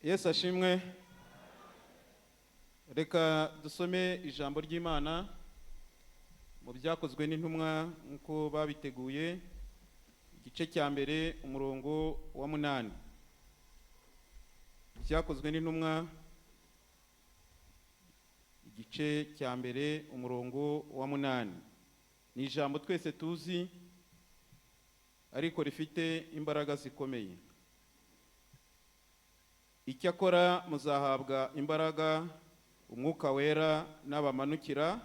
Yesu ashimwe. Reka dusome ijambo ry'Imana mu Byakozwe n'Intumwa nk'uko babiteguye, igice cya 1, umurongo wa 8. Byakozwe n'Intumwa, igice cya 1, umurongo wa 8. Ni ijambo twese tuzi ariko rifite imbaraga zikomeye. Icyakora muzahabwa imbaraga Umwuka Wera nabamanukira,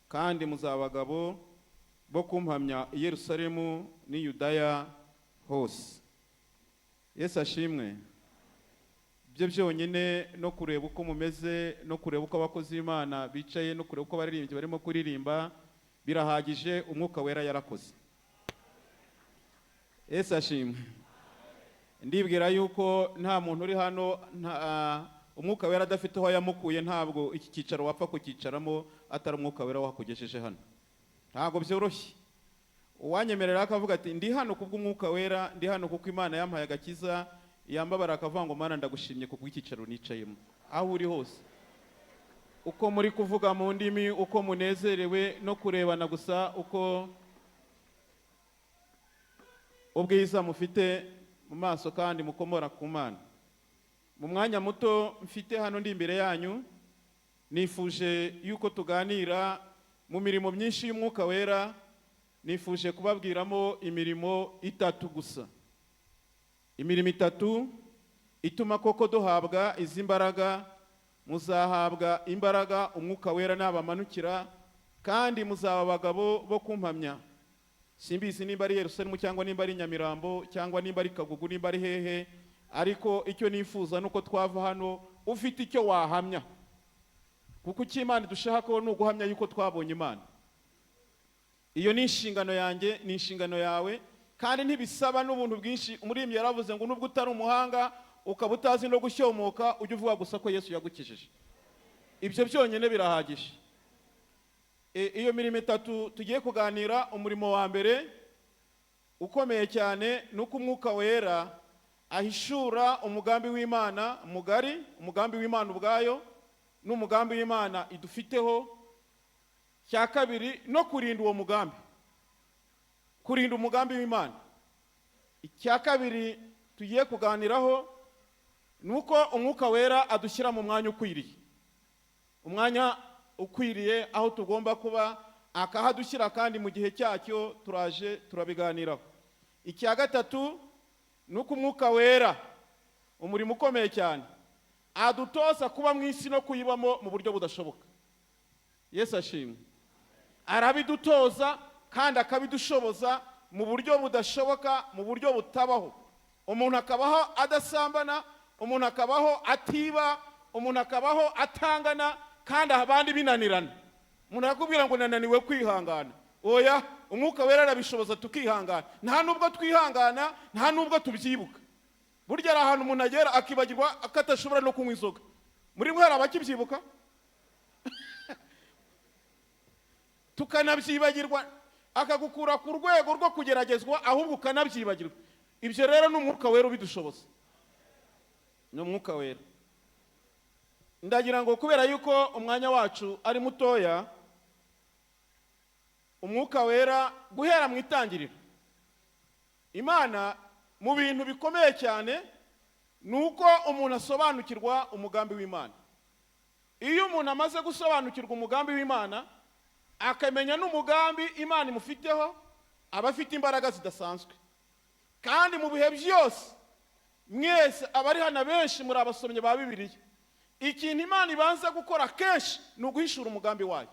kandi muzaba abagabo bo kumpamya i Yerusalemu n'i Yudaya hose. Yesu ashimwe. Ibyo byonyine, no kureba uko mumeze, no kureba uko abakozi b'Imana bicaye, no kureba uko abaririmbyi barimo kuririmba, birahagije. Umwuka Wera yarakoze. Yesu ashimwe. Ndibwira yuko nta muntu uri hano Umwuka Wera adafite aho yamukuye. Ntabwo iki cyicaro wapfa kucyicaramo atari Umwuka Wera wakugejeje hano. Ntabwo byoroshye. Uwanyemerera akavuga ati: "Ndi hano kubw'Umwuka Wera, ndi hano kuko Imana yampaye agakiza", yambabara akavuga ngo: "Mana, ndagushimye kubw'icyicaro nicayemo." Aho uri hose, uko muri kuvuga mu ndimi, uko munezerewe no kurebana gusa, uko ubwiza mufite mu maso kandi mukomora ku Mana. Mu mwanya muto mfite hano ndi imbere yanyu, nifuje yuko tuganira mu mirimo myinshi y'Umwuka Wera. Nifuje kubabwiramo imirimo itatu gusa, imirimo itatu ituma koko duhabwa izi mbaraga. Muzahabwa imbaraga Umwuka Wera nabamanukira, kandi muzaba abagabo bo kumpamya. Simbizi nimba ari Yerusalemu cyangwa nimba ari Nyamirambo cyangwa nimba ari Kagugu, nimba ari hehe, ariko icyo nifuza ni uko twava hano ufite icyo wahamya, kuko icyo Imana idushaka ni uguhamya yuko twabonye Imana. Iyo ni inshingano yanjye, ni inshingano yawe, kandi ntibisaba n'ubuntu bwinshi. Umuririmbyi yaravuze ngo nubwo utari umuhanga, ukaba utazi no gushyomoka, ujye uvuga gusa ko Yesu yagukijije. Ibyo byonyine birahagije. Iyo mirimo itatu tugiye kuganira, umurimo wa mbere ukomeye cyane ni uko Umwuka Wera ahishura umugambi w'Imana mugari, umugambi w'Imana ubwayo n'umugambi w'Imana idufiteho. Cya kabiri, no kurinda uwo mugambi, kurinda umugambi w'Imana. Icya kabiri tugiye kuganiraho ni uko Umwuka Wera adushyira mu mwanya ukwiriye, umwanya ukwiriye aho tugomba kuba, akahadushyira kandi mu gihe cyacyo. Turaje turabiganiraho. Icya gatatu ni uko Umwuka Wera, umurimo ukomeye cyane, adutoza kuba mu isi no kuyibamo mu buryo budashoboka. Yesu ashimwe. Arabidutoza kandi akabidushoboza mu buryo budashoboka, mu buryo butabaho. Umuntu akabaho adasambana, umuntu akabaho atiba, umuntu akabaho atangana, kandi abandi binanirana. Umuntu arakubwira ngo nananiwe kwihangana. Oya, Umwuka Wera arabishoboza tukihangana. Nta nubwo twihangana, nta nubwo tubyibuka. Burya hari ahantu umuntu agera akibagirwa ko atashobora no kunywa inzoga. Muri mwe hari abakibyibuka? Tukanabyibagirwa, akagukura ku rwego rwo kugeragezwa, ahubwo ukanabyibagirwa. Ibyo rero ni Umwuka Wera ubidushoboza, ni Umwuka Wera. Ndagira ngo, kubera yuko umwanya wacu ari mutoya, Umwuka Wera guhera mu itangiriro, Imana mu bintu bikomeye cyane ni uko umuntu asobanukirwa umugambi w'Imana. Iyo umuntu amaze gusobanukirwa umugambi w'Imana, akamenya n'umugambi Imana imufiteho, aba afite imbaraga zidasanzwe. Kandi mu bihe byose, mwese abari hano, benshi muri abasomyi ba Bibiliya, ikintu Imana ibanza gukora kenshi ni uguhishura umugambi wayo,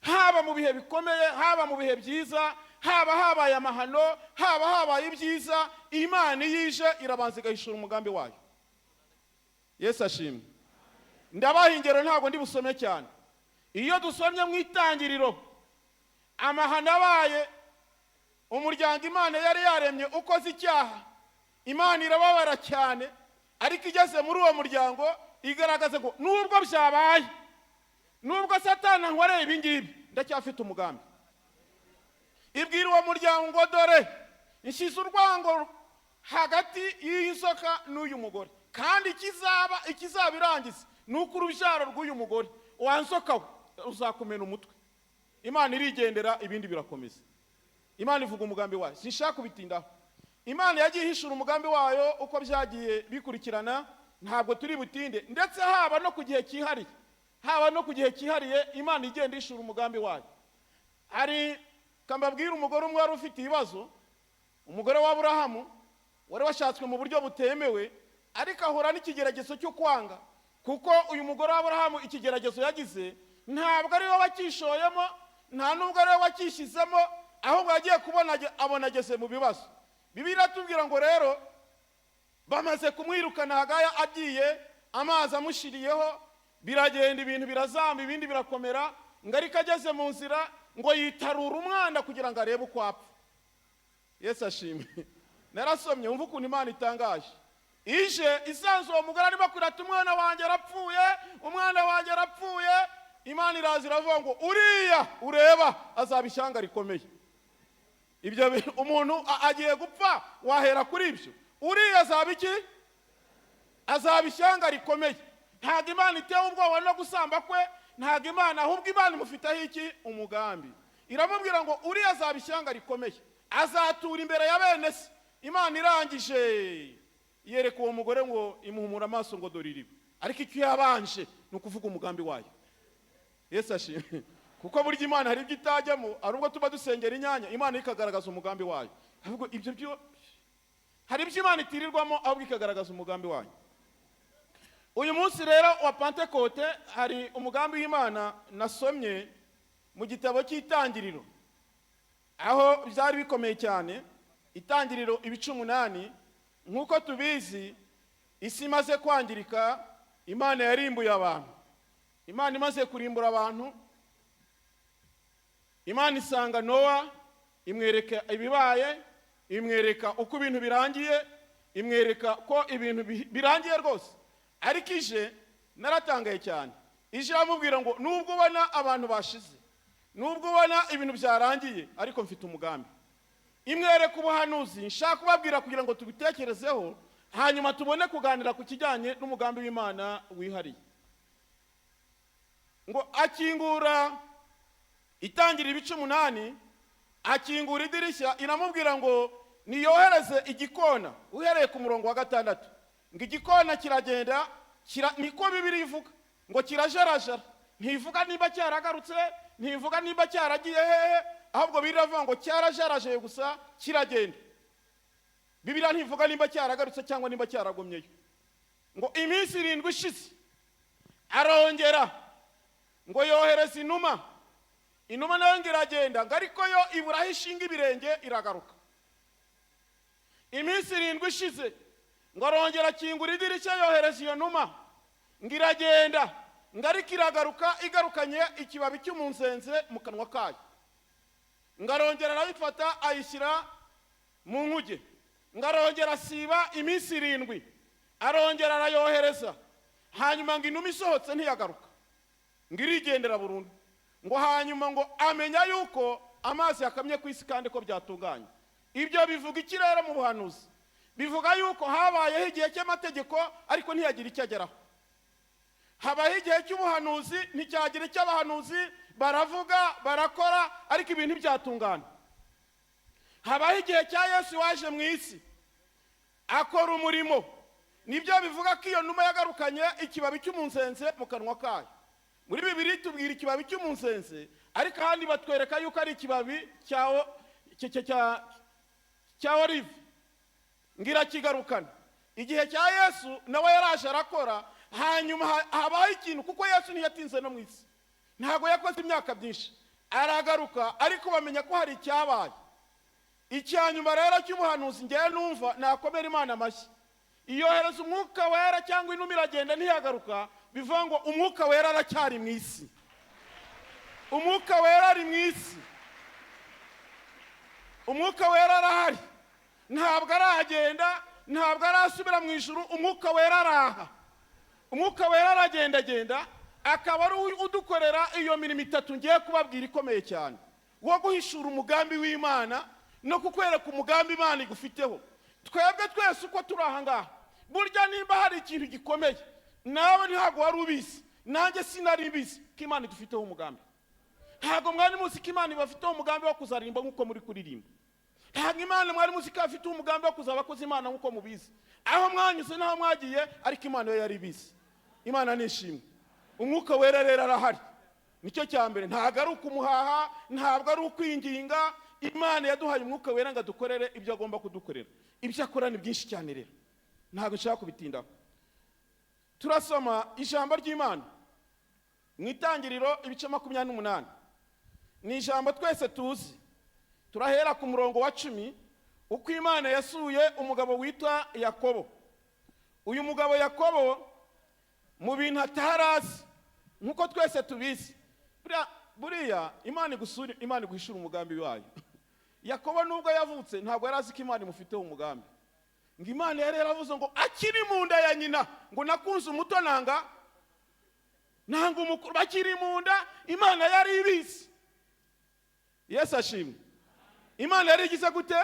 haba mu bihe bikomeye, haba mu bihe byiza, haba habaye amahano, haba habaye ibyiza. Imana iyo ije irabanza igahishura umugambi wayo. Yesu ashimwe. Ndabaha ingero, ntabwo ndi busome cyane. Iyo dusomye mu Itangiriro, amahano abaye, umuryango Imana yari yaremye ukoze icyaha, Imana irababara cyane. Ariko igeze muri uwo muryango igaragaza ngo nubwo byabaye, nubwo Satani ankoreye ibi ngibi, ndacyafite umugambi. Ibwira uwo muryango ngo: "Dore nshyize urwango hagati y'iyi nzoka n'uyu mugore." Kandi ikizaba, ikizabirangiza ni uko urubyaro rw'uyu mugore wanzoka we ruzakumena umutwe. Imana irigendera, ibindi birakomeza. Imana ivuga umugambi wayo, sinshaka kubitindaho. Imana yagiye ihishura umugambi wayo uko byagiye bikurikirana, ntabwo turi butinde. Ndetse haba no ku gihe cyihariye, haba no ku gihe cyihariye, Imana igenda ihishura umugambi wayo. Hari kambabwira umugore umwe wari ufite ibibazo, umugore wa Aburahamu wari washatswe mu buryo butemewe, ariko ahura n'ikigeragezo cyo kwanga. Kuko uyu mugore wa Aburahamu ikigeragezo yagize ntabwo ari we wakishoyemo, nta nubwo ari we wakishyizemo, ahubwo yagiye kubona abona ageze mu bibazo. Bibiliya iratubwira ngo rero bamaze kumwirukana, Hagaya agiye, amazi amushiriyeho, biragenda, ibintu birazamba, ibindi birakomera. Ngo ariko ageze mu nzira ngo yitarura umwana kugira ngo arebe uko apfa. Yesu ashimwe. Narasomye, wumva ukuntu Imana itangaje. Ije isanzwe uwo mugore arimo kurata: "Umwana wanjye arapfuye, umwana wanjye arapfuye." Imana iraza iravuga ngo: "Uriya ureba azaba ishyanga rikomeye." Ibyo umuntu agiye gupfa, wahera kuri ibyo? Uriya azaba iki? Azaba ishyanga rikomeye. Ntabwo Imana itewe ubwoba no gusamba kwe, ntabwo Imana, ahubwo Imana imufiteho iki? Umugambi. Iramubwira ngo: "Uriya azaba ishyanga rikomeye, azatura imbere ya bene se." Imana irangije yereka uwo mugore ngo imuhumura amaso ngo: "Dore iriba." Ariko icyo yabanje ni ukuvuga umugambi wayo. Yesu ashimwe. Kuko burya Imana hari ibyo itajyamo, hari ubwo tuba dusengera inyanya, Imana ikagaragaza umugambi wayo. Ahubwo ibyo byo hari ibyo Imana itirirwamo, ahubwo ikagaragaza umugambi wayo. Uyu munsi rero wa Pantekote hari umugambi w'Imana nasomye mu gitabo cy'Itangiriro, aho byari bikomeye cyane. Itangiriro ibice 8. Nk'uko tubizi, isi imaze kwangirika, Imana yarimbuye abantu. Imana imaze kurimbura abantu, Imana isanga Nowa, imwereka ibibaye, imwereka uko ibintu birangiye, imwereka ko ibintu birangiye rwose. Ariko ije, naratangaye cyane, ije iramubwira ngo: "Nubwo ubona abantu bashize, nubwo ubona ibintu byarangiye, ariko mfite umugambi." Imwereka ubuhanuzi nshaka kubabwira kugira ngo tubitekerezeho, hanyuma tubone kuganira ku kijyanye n'umugambi w'Imana wihariye. Ngo akingura, itangira ibice 8, akingura idirishya, iramubwira ngo niyohereze igikona. Uhereye ku murongo wa 6, ngo igikona kiragenda niko Bibiliya ivuga, ngo kirajarajara. Ntivuga niba cyaragarutse, ntivuga niba cyaragiye hehe, ahubwo biravuga ngo cyarajarajaye gusa kiragenda. Bibiliya ntivuga niba cyaragarutse cyangwa niba cyaragumyeyo. Ngo iminsi 7 ishize arongera ngo yohereza inuma. Inuma nayo ngo iragenda, ngo ariko yo ibura aho ishinga ibirenge, iragaruka. Iminsi 7 ishize ngo arongera akingura idirishya, yohereza iyo numa, ngo iragenda, ngo ariko iragaruka igarukanye ikibabi cy'umunzenze mu kanwa kayo. Ngo arongera arayifata ayishyira mu nkuge. Ngo arongera asiba iminsi 7, arongera arayohereza. Hanyuma ngo inuma isohotse ntiyagaruka, ngo irigendera burundu. Ngo hanyuma ngo amenya yuko amazi yakamye ku isi kandi ko byatunganye. Ibyo bivuga iki rero mu buhanuzi? Bivuga yuko habayeho igihe cy'amategeko, ariko ntiyagira icyo ageraho. Habaho igihe cy'ubuhanuzi, nticyagira icyo abahanuzi baravuga, barakora, ariko ibintu ntibyatungana. Habaho igihe cya Yesu waje mu isi akora umurimo. Nibyo bivuga ko iyo numa yagarukanye ikibabi cy'umunzenze mu kanwa kayo. Muri Bibiliya tubwira ikibabi cy'umunzenze, ariko ahandi batwereka yuko ari ikibabi cya olive, ngo irakigarukana. Igihe cya Yesu nawe yaraje arakora. Hanyuma habaho ikintu, kuko Yesu ntiyatinze no mu isi, ntabwo yakoze imyaka myinshi, aragaruka, ariko bamenya ko hari icyabaye. Icya nyuma rero cy'ubuhanuzi, ngewe numva nakomera Imana amashyi, iyohereza Umwuka Wera, cyangwa inuma iragenda ntiyagaruka, bivuga ngo Umwuka Wera aracyari mu isi. Umwuka Wera ari mu isi, Umwuka Wera arahari, ntabwo aragenda, ntabwo arasubira mu ijuru. Umwuka Wera araha, Umwuka Wera aragendagenda, akaba ari udukorera iyo mirimo itatu ngiye kubabwira ikomeye cyane, wo guhishura umugambi w'Imana no kukwereka umugambi Imana igufiteho. Twebwe twese uko turi aha ngaha, Burya nimba hari ikintu gikomeye, nawe ntabwo wari ubizi, nanjye sinari mbizi ko Imana idufiteho umugambi. Ntabwo mwari muzi ko Imana ibafiteho umugambi wo kuzaririmba nk'uko muri kuririmba. Ntabwo Imana mwari muzi ko ifite umugambi wo kuzaba abakozi Imana nk'uko mubizi. Aho mwanyuze n'aho mwagiye, ariko Imana yo yari ibizi. Imana nishimwe. Umwuka Wera rero arahari, nicyo cya mbere. Ntabwo ari ukumuhaha, ntabwo ari ukwinginga. Imana yaduhaye Umwuka Wera ngo adukorere ibyo agomba kudukorera. Ibyo akora ni byinshi cyane rero, ntabwo nshaka kubitindaho. Turasoma ijambo ry'Imana mu Itangiriro ibice 28. Ni ijambo twese tuzi. Turahera ku murongo wa 10, uko Imana yasuye umugabo witwa Yakobo. Uyu mugabo Yakobo, mu bintu atarazi nk'uko twese tubizi, buriya Imana igusura, Imana iguhishura umugambi wayo. Yakobo nubwo yavutse ntabwo yari azi ko Imana imufiteho umugambi. Ngo Imana yari yaravuze ngo akiri mu nda ya nyina, ngo nakunze umuto nanga umukuru. Bakiri mu nda Imana yari ibizi. Yesu ashimwe. Imana yari igize gute?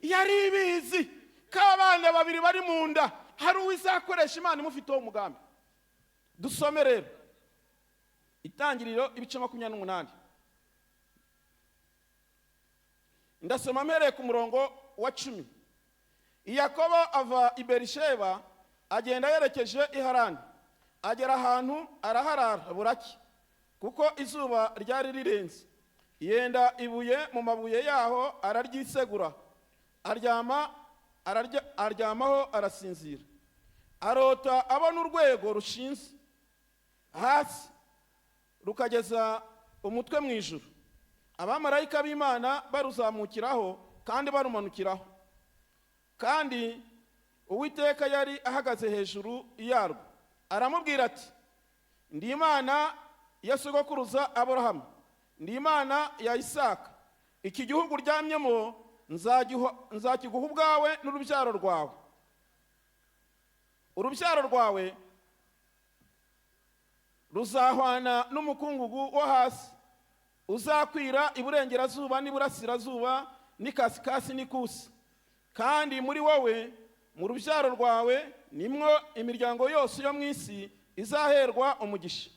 Yari ibizi ko abana babiri bari mu nda hari uwizakoresha Imana imufiteho umugambi. Dusome rero Itangiriro ibice 28. Ndasoma mpereye ku murongo wa 10. Yakobo ava i Berisheba agenda yerekeje i Harani. Agera ahantu araharara buraki, kuko izuba ryari rirenze. Yenda ibuye mu mabuye yaho araryisegura, aryamaho arasinzira. Arota abona urwego rushinze hasi rukageza umutwe mu ijuru, abamarayika b'Imana baruzamukiraho kandi barumanukiraho. Kandi Uwiteka yari ahagaze hejuru yarwo, aramubwira ati: ndi Imana ya sogokuruza Aburahamu, ndi Imana ya Isaka. Iki gihugu uryamyemo nzakiguha ubwawe n'urubyaro rwawe. Urubyaro rwawe ruzahwana n'umukungugu wo hasi, uzakwira iburengerazuba n'iburasirazuba n'ikasikasi n'ikusi. Kandi muri wowe, mu rubyaro rwawe, nimwo imiryango yose yo mu isi izaherwa umugisha.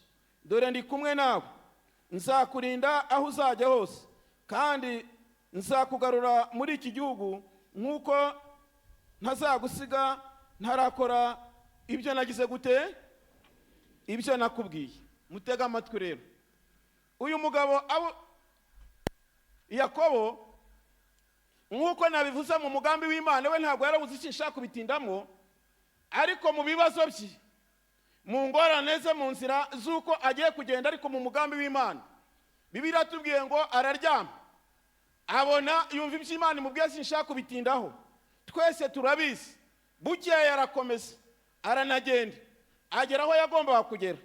Dore ndi kumwe nawe, nzakurinda aho uzajya hose, kandi nzakugarura muri iki gihugu, nk'uko ntazagusiga ntarakora ibyo nagize gute, ibyo nakubwiye. Mutega amatwi rero. Uyu mugabo Yakobo, nk'uko nabivuze mu mugambi w'Imana, we ntabwo yarabuze icyo nshaka kubitindamo, ariko mu bibazo bye, mu ngorane ze, mu nzira z'uko agiye kugenda, ariko mu mugambi w'Imana, Bibiliya iratubwiye ngo araryama, abona, yumva ibyo Imana imubwiye, sinshaka kubitindaho, twese turabizi. Bukeye arakomeza aranagenda, agera aho yagombaga kugera.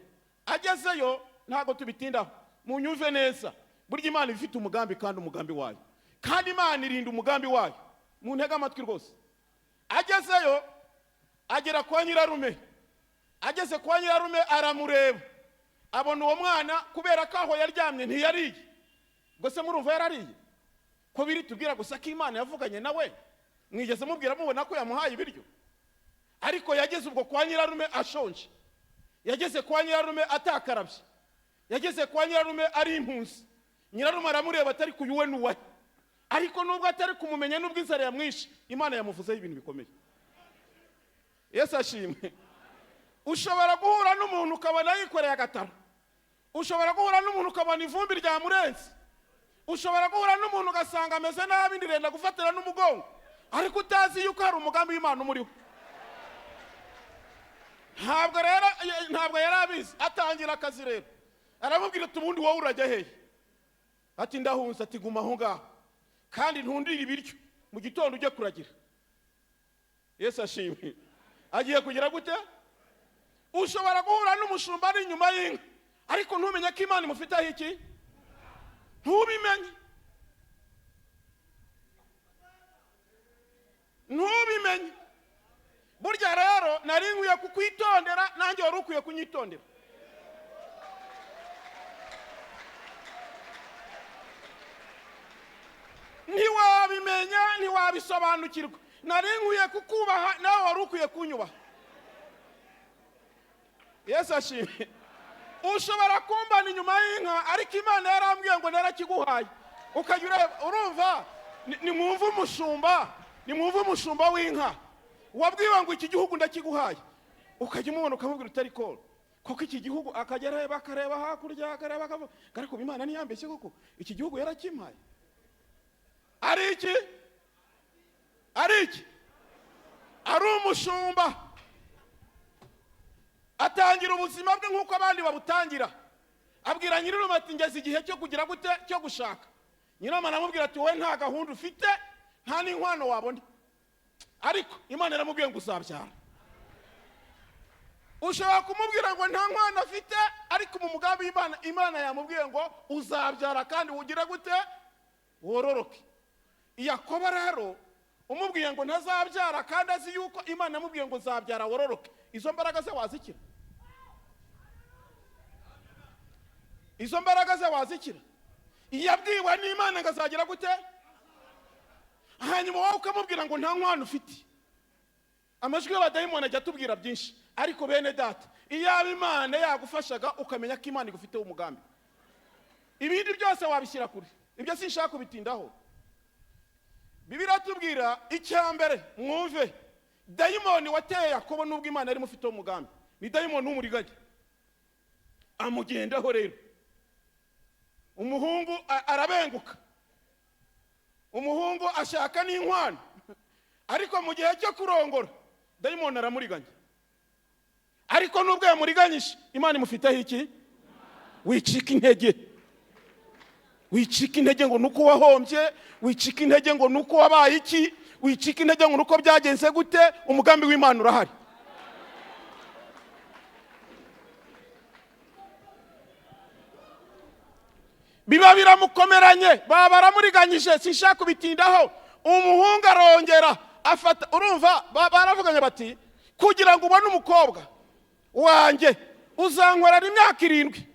Agezeyo, ntabwo tubitindaho, munyumve neza. Burya Imana ifite umugambi, kandi umugambi wayo, kandi Imana irinda umugambi wayo. Muntege amatwi rwose. Agezeyo agera kwa nyirarume. Ageze kwa nyirarume aramureba, abona uwo mwana, kubera ko aho yaryamye ntiyariye. Ubwo se murumva yarariye? Ko biri tubwira gusa ko Imana yavuganye nawe, mwigeze mubwira mubona ko yamuhaye ibiryo? Ariko yageze ubwo kwa nyirarume ashonje, yageze kwa nyirarume atakarabye, yageze kwa nyirarume ari impunzi. Nyirarume aramureba atari kuyuwe n'uwahe, ariko nubwo atari kumumenya, nubwo inzara yamwishe, Imana yamuvuzeho ibintu bikomeye. Yesu ashimwe. Ushobora guhura n'umuntu ukabona yikoreye agataro, ushobora guhura n'umuntu ukabona ivumbi ryamurenze, ushobora guhura n'umuntu ugasanga ameze nabi, ndirenda gufatira n'umugongo, ariko utazi yuko hari umugambi w'Imana umuriho. Ntabwo rero, ntabwo yari abizi. Atangira akazi rero, aramubwira ati: ubundi wowe urajya hehe? Ati: ndahunze. Ati: guma aho ngaho kandi ntundire ibiryo, mu gitondo ujye kuragira. Yesu ashimwe. Agiye kugira gute? Ushobora guhura n'umushumba ari inyuma y'inka, ariko ntumenye ko Imana imufiteho iki, ntubimenye, ntubimenye. Burya rero nari nkwiye kukwitondera, nanjye wari ukwiye kunyitondera. Ntiwabimenya, ntiwabisobanukirwa. Nari nkwiye kukubaha, nawe wari ukwiye kunyubaha. Yesu ashimwe. Ushobora kumbana inyuma y'inka, ariko Imana yarambwiye ngo narakiguhaye. Ukajya ureba, urumva, nimwumve umushumba, nimwumve umushumba w'inka wabwiwe ngo iki gihugu ndakiguhaye. Ukajya umubona ukamubwira utari koro koko iki gihugu, akajya areba, akareba hakurya, akareba, akavuga, ariko Imana ntiyambeshye koko, iki gihugu yarakimpaye. Ari iki? Ari iki? Ari umushumba, atangira ubuzima bwe nk'uko abandi babutangira. Abwira nyir'urugo ati ngeze igihe cyo kugira gute, cyo gushaka. Nyir'urugo aramubwira ati wowe nta gahunda ufite, nta n'inkwano wabona, ariko Imana iramubwiye ngo uzabyara. Ushobora kumubwira ngo nta nkwano afite, ariko mu mugambi w'Imana, Imana yamubwiye ngo uzabyara kandi ugire gute, wororoke. Yakobo rero umubwiye ngo ntazabyara kandi azi yuko Imana yamubwiye ngo uzabyara wororoke, izo mbaraga ze wazikira? Izo mbaraga ze wazikira? Yabwiwe n'Imana ngo azagira gute? Hanyuma wowe ukamubwira ngo nta nkwano ufite. Amajwi y'abadayimoni ajya atubwira byinshi, ariko bene data, iyaba Imana yagufashaga ukamenya ko Imana igufiteho umugambi, ibindi byose wabishyira kure. Ibyo sinshaka kubitindaho. Bibiliya iratubwira icya mbere, mwumve, dayimoni wateye Yakobo nubwo Imana yari imufiteho umugambi, ni dayimoni w'umuriganya. Amugendaho rero, umuhungu arabenguka, umuhungu ashaka n'inkwano, ariko mu gihe cyo kurongora dayimoni aramuriganya. Ariko nubwo yamuriganyije, Imana imufiteho iki? Wicika intege, wicika intege ngo nuko wahombye, wicika intege ngo nuko wabaye iki, wicika intege ngo nuko byagenze gute, umugambi w'Imana urahari. Biba biramukomeranye, baba baramuriganyije, sinshaka kubitindaho. Umuhungu arongera afata, urumva baravuganye bati kugira ngo ubone umukobwa wanjye uzankorera imyaka 7.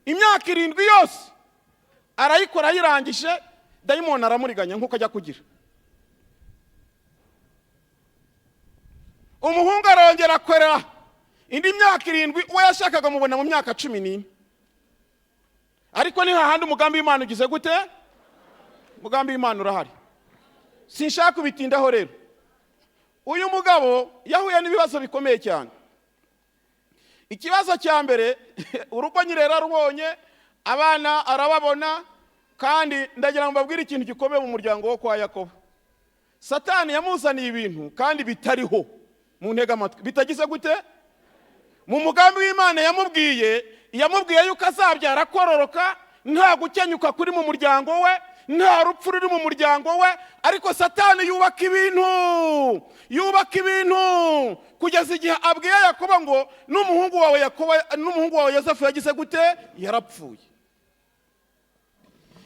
Imyaka 7 yose arayikora, ayirangije dayimoni aramuriganya nkuko ajya kugira. Umuhungu arongera akorera indi myaka 7, uwo yashakaga mubona mu myaka 14. Ariko ni hahandi umugambi w'Imana ugize gute? Umugambi w'Imana urahari. Sinshaka kubitindaho rero. Uyu mugabo yahuye n'ibibazo bikomeye cyane. Ikibazo cya mbere, urugo nyirera rubonye, abana arababona, kandi ndagira ngo mbabwire ikintu gikomeye mu muryango wo kwa Yakobo. Satani yamuzaniye ibintu kandi bitariho, mu ntega amatwi, bitagize gute? Mu mugambi w'Imana yamubwiye yuko azabyara kororoka, nta gukenyuka kuri mu muryango we, nta rupfu ruri mu muryango we, ariko Satani yubaka ibintu, yubaka ibintu kugeza igihe abwiye Yakobo ngo n'umuhungu wawe Yakobo, n'umuhungu wawe Yosefu yagize gute? Yarapfuye.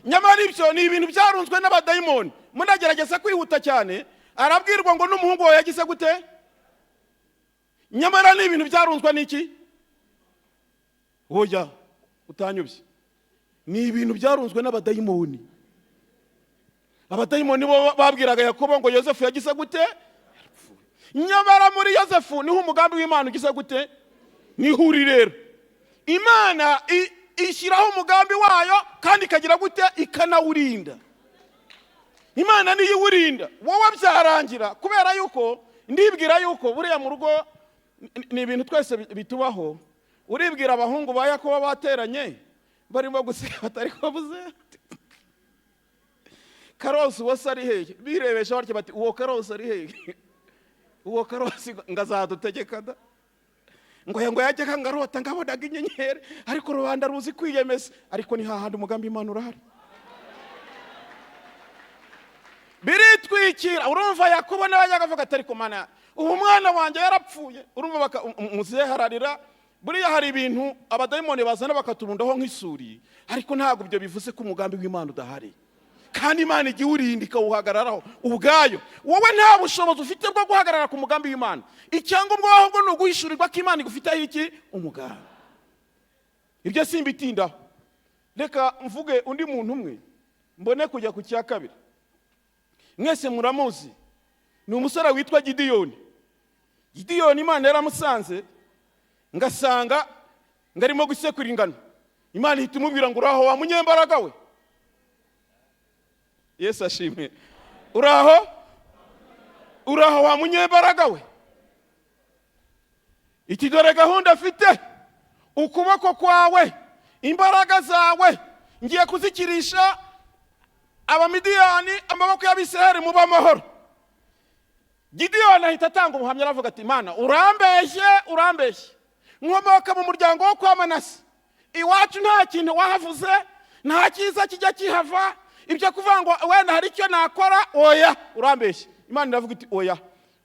Nyamara ibyo ni ibintu byarunzwe n'abadayimoni. Munagerageza kwihuta cyane, arabwirwa ngo n'umuhungu wawe yagize gute? Nyamara ni ibintu byarunzwe n'iki? Oya, utanyubye. Ni ibintu byarunzwe n'abadayimoni. Abadayimoni bo babwiraga Yakobo ngo Yosefu yagize gute? Yarapfuye. Nyamara muri Yosefu niho umugambi w'Imana ugize gute? Niho uri rero. Imana ishyiraho umugambi wayo kandi ikagira gute? Ikanawurinda. Imana niyo iwurinda. Wowe byarangira, kubera yuko ndibwira yuko buriya mu rugo ni ibintu twese bitubaho. Uribwira abahungu ba Yakobo bateranye barimo guseka batari babuze Karosi uwo ari hehe? Birebesha batyo bati uwo Karosi ari hehe? Uwo Karosi ngazadutegeka da. Ngo yajyaga ngarota ngabonaga inyenyeri, ariko rubanda ruzi kwiyemeza, ariko ni hahandi umugambi Imana urahari. Biritwikira. Urumva Yakobo nawe yajyaga avuga ati ariko Mana, ubu mwana wanjye yarapfuye. Urumva muzehararira. Buriya hari ibintu abadayimoni bazana bakaturundaho nk'isuri, ariko ntabwo ibyo bivuze ko umugambi w'Imana udahari. Kandi Imana igiye urinda ikawuhagararaho ubwayo. Wowe nta bushobozi ufite bwo guhagarara ku mugambi w'Imana. Icyangombwa ahubwo ni uguhishurirwa ko Imana igufiteho iki? Umugambi. Ibyo simbitindaho. Reka mvuge undi muntu umwe, mbone kujya ku cya kabiri. Mwese muramuzi. Ni umusore witwa Gidiyoni. Gidiyoni Imana yaramusanze, ngasanga ngarimo gusekura ingano. Imana ihita imubwira ngo uraho wa munyembaraga we. Yesu ashimwe. Uraho? Uraho wa munyembaraga we. Iki dore gahunda afite, ukuboko kwawe, imbaraga zawe ngiye kuzikirisha Abamidiyani, amaboko y'Abisirayeli muba amahoro. Gidiyoni ahita atanga ubuhamya, aravuga ati Imana urambeshye, urambeshye. Nkomoka mu muryango wo kwa Manase, iwacu nta kintu wahavuze, nta cyiza kijya kihava, ibyo kuvuga ngo wenda hari icyo nakora, oya, urambeshye. Imana iravuga iti oya.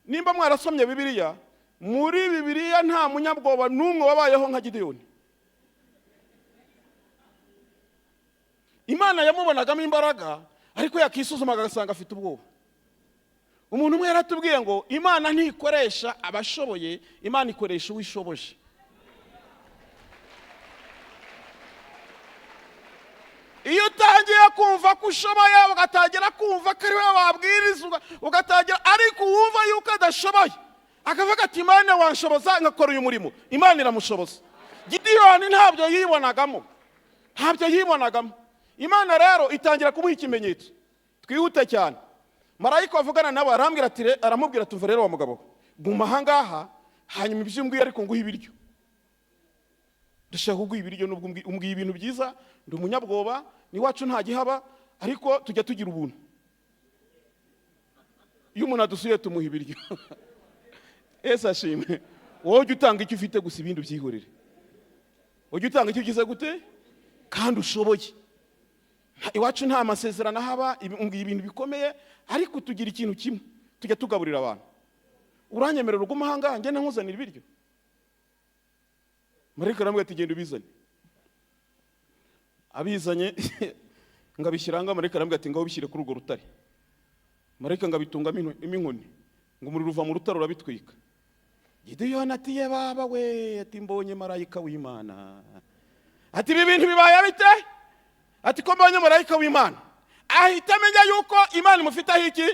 Nimba mwarasomye Bibiliya, muri Bibiliya nta munyabwoba n'umwe wabayeho nka Gidiyoni. Imana yamubonagamo imbaraga, ariko yakisuzumaga agasanga afite ubwoba. Umuntu umwe yaratubwiye ngo Imana ntikoresha abashoboye, Imana ikoresha uwishoboje. Iyo utangiye kumva ko ushoboye, ugatangira kumva ko ari wowe wabwiriza, ugatangira, ariko uwumva yuko adashoboye akavuga ati Imana wanshoboza nkakora uyu murimo, Imana iramushoboza. Gidiyoni ntabyo yibonagamo, ntabyo yibonagamo. Imana rero itangira kumuha ikimenyetso. Twihute cyane. Marayika avugana nawe arambwira ati, aramubwira ati umva rero wa mugabo, guma aha ngaha, hanyuma ibyo umbwiye ariko nguhe ibiryo. Ndashaka kuguha ibiryo nubwo umbwiye ibintu byiza, ndi umunyabwoba, n'iwacu nta gihaba, ariko tujya tugira ubuntu. Iyo umuntu adusuye tumuha ibiryo. Yesu ashimwe. Wowe ujya utanga icyo ufite gusa, ibindi ubyihorere. Ujya utanga icyo ugize gute kandi ushoboye. Iwacu nta masezerano ahaba, umbwiye ibintu bikomeye, ariko tugira ikintu kimwe, tujya tugaburira abantu. Uranyemerera ugume aha ngaha ngende nkuzanira ibiryo? Marayika aramubwira ati genda ubizane. Abizanye ngabishyira aha ngaha, marayika aramubwira ati ngaho ubishyire kuri urwo rutare. Marayika ngabitungamo inkoni, ngo umuriro uva mu rutare urabitwika. Gidiyoni ati ye baba we, ati mbonye marayika w'Imana. Ati ibi bintu bibaye bite? Ati ko mbonye marayika w'Imana. Ahita amenya yuko Imana imufiteho iki?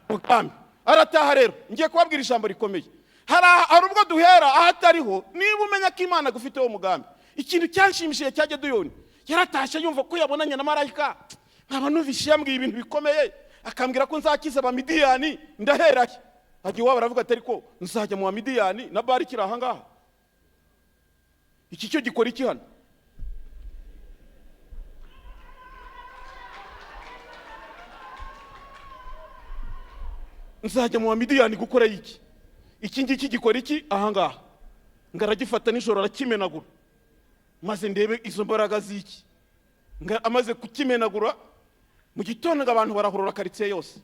Umugambi. Arataha rero. Ngiye kubabwira ijambo rikomeye. Hari ubwo duhera ahatariho, niba umenya ko Imana agufiteho umugambi. Ikintu cyanshimishije cya Gidiyoni, yaratashye yumva ko yabonanye na marayika. Nkaba numvise yambwiye ibintu bikomeye, akambwira ko nzakiza Abamidiyani, ndaherahe? Ajya iwabo aravuga ati ariko nzajya mu Bamidiyani na Bali kiri aha ngaha. Iki cyo gikora iki hano? Nzajya mu Bamidiyani gukora iki? Iki ngiki gikora iki aha ngaha? Ngaragifata nijoro arakimenagura, maze ndebe izo mbaraga z'iki. Amaze kukimenagura mu gitondo abantu barahurura karitsiye yose,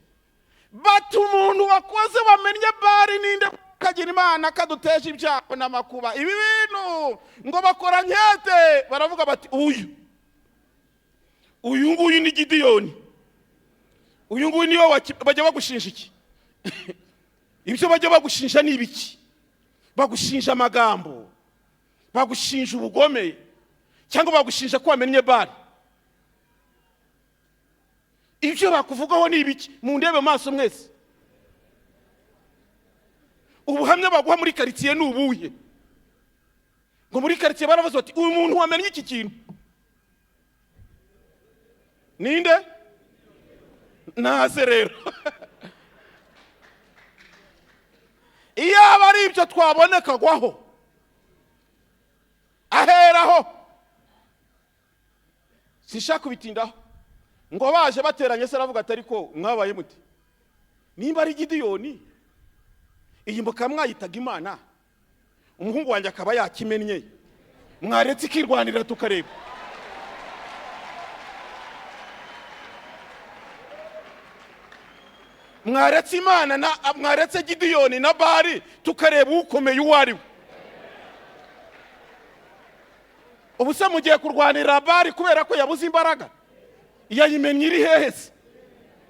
bati umuntu wakoze wamennye Bali ninde kagira Imana kaduteje ibyago n'amakuba, ibi bintu ngo bakora nkete. Baravuga bati uyu nguyu ni Gidiyoni, uyu nguyu niwe bajya bagushinja iki? Ibyo bajya bagushinja ni ibiki? Bagushinja amagambo, bagushinja ubugome, cyangwa bagushinja ko wamennye Bali? Ibyo bakuvugaho ni ibiki? Mundebe maso mwese. Ubuhamya baguha muri karitsiye ni ubuhe? Ngo muri karitsiye baravuze bati uyu muntu wamennye iki kintu ninde? Naze rero. Iyaba ari ibyo twabonekagwaho, aheraho. Sishaka kubitindaho. Ngo baje bateranye se aravuga ati ariko mwabaye muti? Nimba ari Gidiyoni, iyi mboka mwayitaga Imana, umuhungu wanjye akaba yakimennye, mwaretse ikirwanirira tukareba. Mwaretse Imana na mwaretse Gidiyoni na Bali tukareba ukomeye uwo ari we. Ubu se mugiye kurwanira Bali kubera ko yabuze imbaraga? Yayimennye iri hehe se?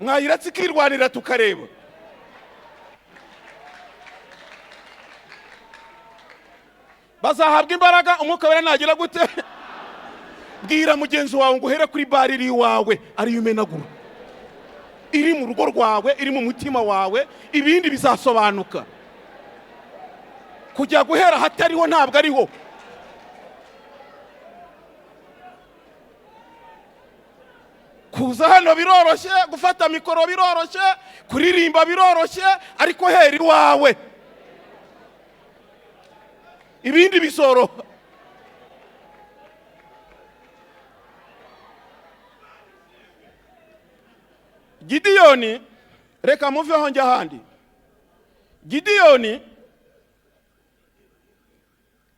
Mwayiretse ikirwanira tukareba. Bazahabwa imbaraga umwuka wera nagira gute? Bwira mugenzi wawe ngo uhere kuri Bali iri iwawe ariyo umenagura. Iri mu rugo rwawe, iri mu mutima wawe, ibindi bizasobanuka. Kujya guhera hatariho ntabwo ariho. Kuza hano biroroshye, gufata mikoro biroroshye, kuririmba biroroshye, ariko hera iwawe ibindi bizoroha. Gidiyoni, reka muveho njya ahandi. Gidiyoni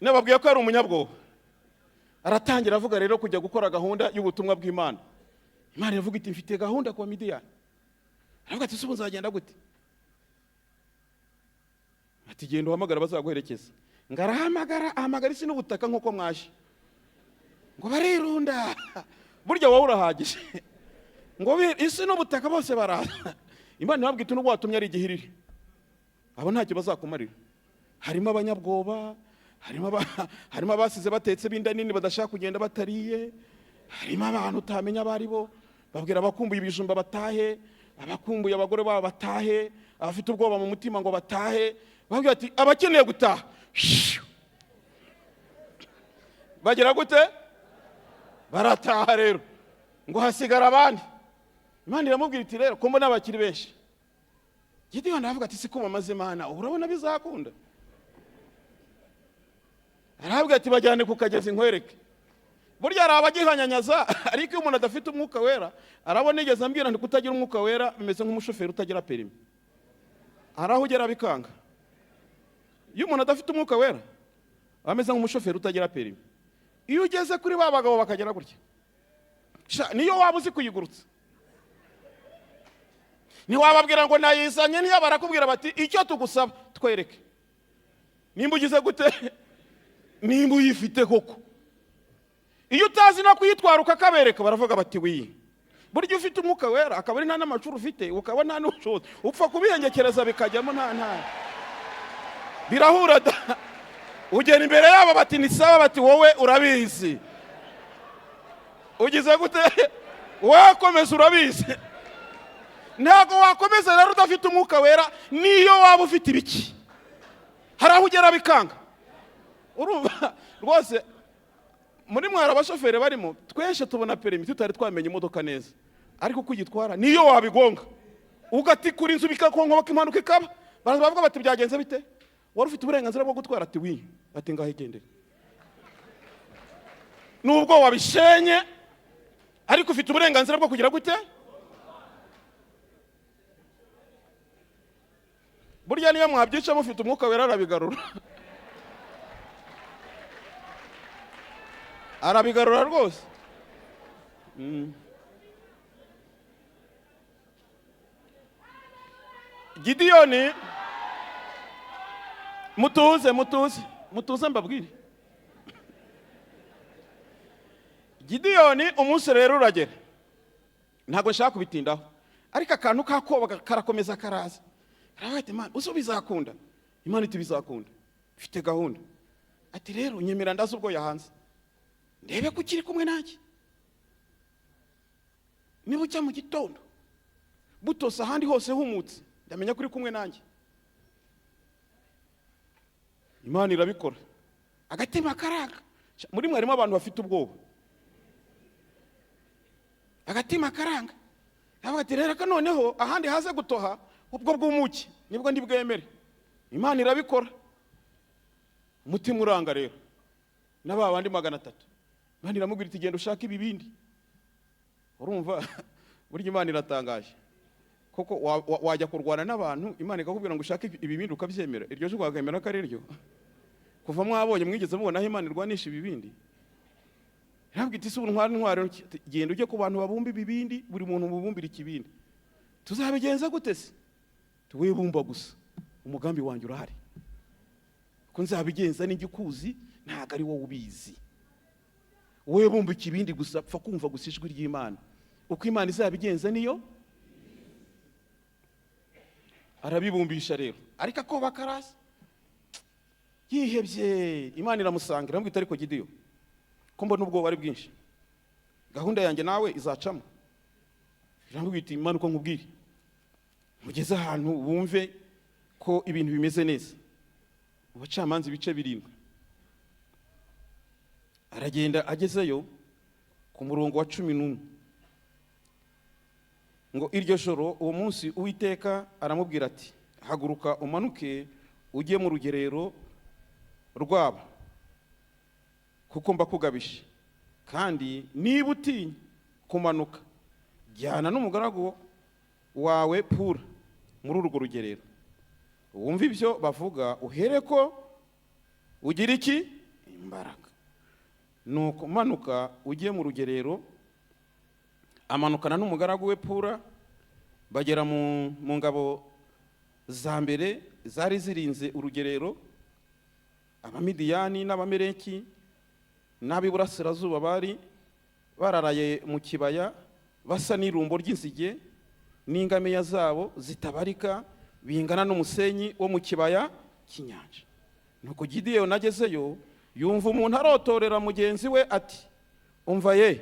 nababwiye ko yari umunyabwoba. Aratangira avuga rero kujya gukora gahunda y'ubutumwa bw'Imana. Imana iravuga iti mfite gahunda kwa Midiyani. Aravuga ati ubu nzagenda gute? Ati genda uhamagara bazaguherekeza. Ngo arahamagara, ahamagara isi n'ubutaka nk'uko mwaje. Ngo barirunda. Burya wowe urahagije. Ngo isi n'ubutaka bose baraza. Imana irababwira iti nubwo watumye ari igihiriri, abo ntacyo bazakumarira. Harimo abanyabwoba, harimo abasize batetse b'inda nini badashaka kugenda batariye, harimo abantu utamenya abo ari bo, babwira abakumbuye ibijumba batahe, abakumbuye abagore babo batahe, abafite ubwoba mu mutima ngo batahe. Babwira ati abakeneye gutaha bagira gute? Barataha rero. Ngo hasigara abandi. Imana iramubwira iti rero ko mbona abakiri benshi. Gidiyoni aravuga ati siko bamaze Imana, urabona bizakunda? Aravuga ati bajyane ku kagezi nkwereke. Burya hari abagihanyanyaza, ariko iyo umuntu adafite umwuka wera, arabona nigeze ambwira nti kutagira umwuka wera bimeze nk'umushoferi utagira perimi. Hari aho ugera bikanga. Iyo umuntu adafite umwuka wera ameze nk'umushoferi utagira perimi. Iyo ugeze kuri ba bagabo bakagera gutya, niyo waba uzi kuyigurutsa, ntiwababwira ngo nayizanye, niyo barakubwira bati icyo tugusaba twereke. Nimba ugize gute? Nimba uyifite koko. Iyo utazi no kuyitwara ukakabereka, baravuga bati wiyi. Burya ufite umwuka wera akaba ari nta n'amashuri ufite, ukaba nta n'ubushobozi, upfa kubihengekereza bikajyamo nta nta birahura da. Ugera imbere yabo bati ni sawa, bati wowe urabizi. Ugize gute? Wakomeza urabizi. Ntabwo wakomeza rero udafite umwuka wera, niyo waba ufite ibiki. Hari aho ugera bikanga. Urumva rwose muri mwara abashoferi barimo tweshe tubona perimi tutari twamenye imodoka neza, ariko kuyitwara niyo wabigonga ugatikura inzu bikakonkoboka impanuka ikaba, baraza bavuga bati byagenze bite? Wari ufite uburenganzira bwo gutwara? Ati wi. Ati ngaho igendere. Nubwo wabishenye ariko ufite uburenganzira bwo kugira gute? Burya niyo mwabyica mufite umwuka wera arabigarura. Arabigarura rwose. Gidiyoni, mutuze mutuze mutuze mbabwire. Gidiyoni umunsi rero uragera. Ntabwo nshaka kubitindaho, ariko akantu kakoba karakomeza karaza. Aravuga ati Imana uzo bizakunda? Imana iti bizakunda, mfite gahunda. Ati rero nyemera ndaza ubwo yahanze, ndebe ko ukiri kumwe nanjye. Niba ucya mu gitondo butose ahandi hose humutse, ndamenya ko uri kumwe nanjye. Imana irabikora. Agatima karaka. Muri mwe harimo abantu bafite ubwoba. Agatima karanga. Aravuga ati rero ko noneho ahandi haze gutoha ubwo bw'umuki nibwo ndibwemere. Imana irabikora. Umutima uranga rero. N'aba bandi 300. Imana iramubwira iti genda ushake ibibindi. Urumva burya Imana iratangaje. Koko wajya kurwana n'abantu Imana ikakubwira ngo ushake ibibindi ukabyemera. Iryo jwi wakemera ko ari ryo. Kuva mwabonye mwigeze mubona aho Imana irwanisha ibibindi. Irabwira iti ubu ntwari ntwari genda ujye ku bantu babumba ibibindi, buri muntu mubumbira ikibindi. Tuzabigenza gute se? Tuwebumba gusa. Umugambi wanjye urahari. Ko nzabigenza n'igikuzi ntago ari wowe ubizi. Wowe bumba ikibindi gusa, pfa kumva gusa ijwi ry'Imana. Uko Imana izabigenza niyo arabibumbisha rero. Ariko akoba karasa. Yihebye, Imana iramusanga iramubwira ariko Gidiyo, ko mbona ubwoba ari bwinshi. Gahunda yanjye nawe izacamo. Iramubwira iti Imana uko nkubwire. Mugeze ahantu wumve ko ibintu bimeze neza. Mu Bacamanza ibice 7, aragenda agezeyo ku murongo wa 11, ngo iryo joro, uwo munsi, Uwiteka aramubwira ati: "Haguruka umanuke ujye mu rugerero rwabo, kuko mbakugabishe. Kandi niba utinya kumanuka, jyana n'umugaragu wawe Pura muri urwo rugerero, wumve ibyo bavuga, uhere ko ugira iki? Imbaraga. Nuko manuka ujye mu rugerero." Amanukana n'umugaragu we Pura, bagera mu ngabo za mbere zari zirinze urugerero. Abamidiyani n'Abamereki n'ab'iburasirazuba bari bararaye mu kibaya, basa n'irumbo ry'inzige, n'ingamiya zabo zitabarika, bingana n'umusenyi wo mu kibaya cy'inyanja. Nuko Gideyoni agezeyo, yumva umuntu arotorera mugenzi we ati: "Umva ye,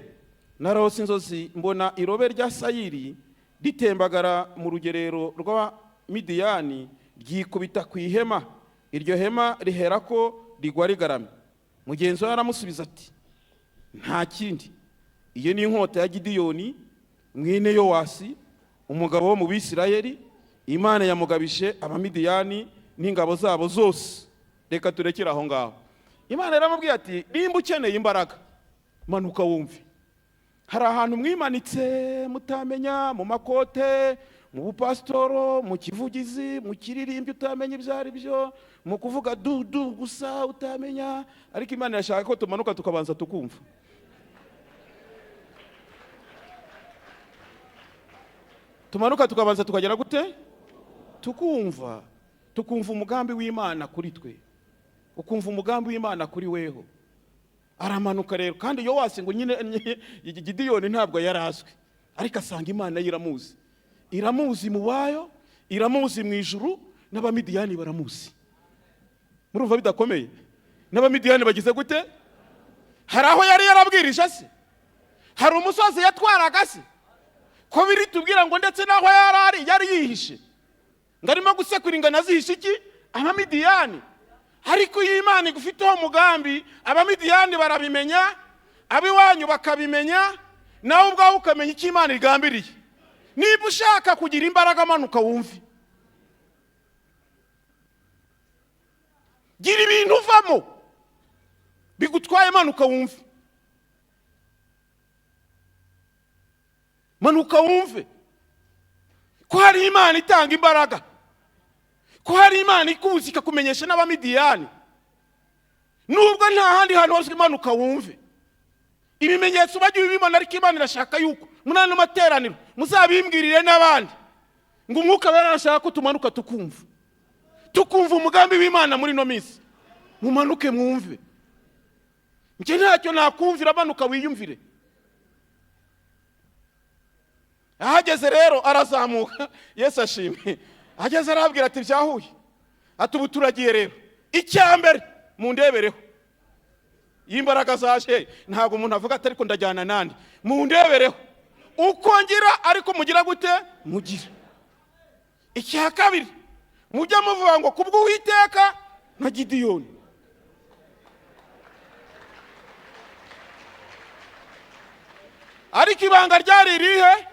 narose inzozi, mbona irobe rya sayiri ritembagara mu rugerero rw'Abamidiyani, ryikubita ku ihema, iryo hema riherako rigwa rigaramye." Mugenzi we aramusubiza ati: "Nta kindi, iyo ni inkota ya Gidiyoni mwene Yowasi, umugabo wo mu Bisirayeli. Imana yamugabije Abamidiyani n'ingabo zabo zose." Reka turekere aho ngaho. Imana yaramubwiye ati: "Nimba ukeneye imbaraga, manuka wumve." Hari ahantu mwimanitse mutamenya, mu makote, mu bupasitoro, mu kivugizi, mu kiririmbyi, utamenya ibyo ari byo, mu kuvuga dudu gusa utamenya. Ariko Imana irashaka ko tumanuka tukabanza tukumva. Tumanuka tukabanza tukagera gute? Tukumva. Tukumva umugambi w'Imana kuri twe, ukumva umugambi w'Imana kuri weho. Aramanuka rero, kandi Yowasi ngo nyine Gidiyoni ntabwo yari azwi, ariko asanga Imana ye iramuzi, iramuzi mu bayo, iramuzi mu ijuru, n'Abamidiyani baramuzi. Murumva bidakomeye? N'Abamidiyani bagize gute? Hari aho yari yarabwirije se? Hari umusozi yatwaraga se? Ko biri tubwira ngo ndetse n'aho yari ari yari yihishe, ngo arimo gusekura ingano azihishe iki? Abamidiyani. Ariko iyo Imana igufiteho umugambi, Abamidiyani barabimenya, ab'iwanyu bakabimenya, nawe ubwawe ukamenya icyo Imana igambiriye. Niba ushaka kugira imbaraga, manuka wumve. Gira ibintu uvamo bigutwaye, manuka wumve. Manuka wumve ko hari Imana itanga imbaraga, ko hari Imana ikuzi ikakumenyesha n'Abamidiyani. Nubwo nta handi hantu hose, imanuka wumve. Ibimenyetso bajya ubibona, ariko Imana irashaka yuko muri ano materaniro muzabimbwirire n'abandi, ngo Umwuka Wera arashaka ko tumanuka tukumva, tukumva umugambi w'Imana muri ino minsi. Mumanuke mwumve. Njye ntacyo nakumvira, amanuka wiyumvire. Ahageze rero arazamuka, Yesu ashimwe. Ahageze arabwira ati: "Byahuye." Ati: "Ubu turagiye rero, icya mbere mundebereho." Iyo imbaraga zaje, ntabwo umuntu avuga ati: "Ariko ndajyana nandi." Mundebereho uko ngira, ariko mugira gute? Mugira. Icya kabiri, mujye muvuga ngo kubw'Uwiteka na Gidiyoni. Ariko ibanga ryari irihe?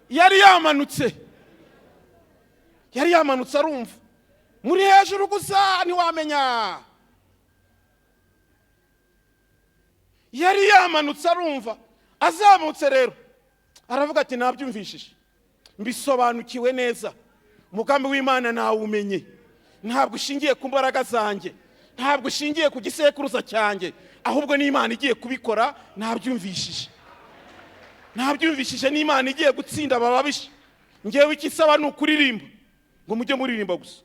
Yari yamanutse, yari yamanutse arumva. Muri hejuru gusa ntiwamenya. Yari yamanutse arumva. Azamutse rero aravuga ati: "Nabyumvishije, mbisobanukiwe neza, umugambi w'Imana nawumenye. Ntabwo ushingiye ku mbaraga zanjye, ntabwo ushingiye ku gisekuruza cyanjye, ahubwo n'Imana igiye kubikora. Nabyumvishije, nabyumvishije, n'Imana igiye gutsinda abababisha. Ngewe icyo isaba ni ukuririmba, ngo mujye muririmba gusa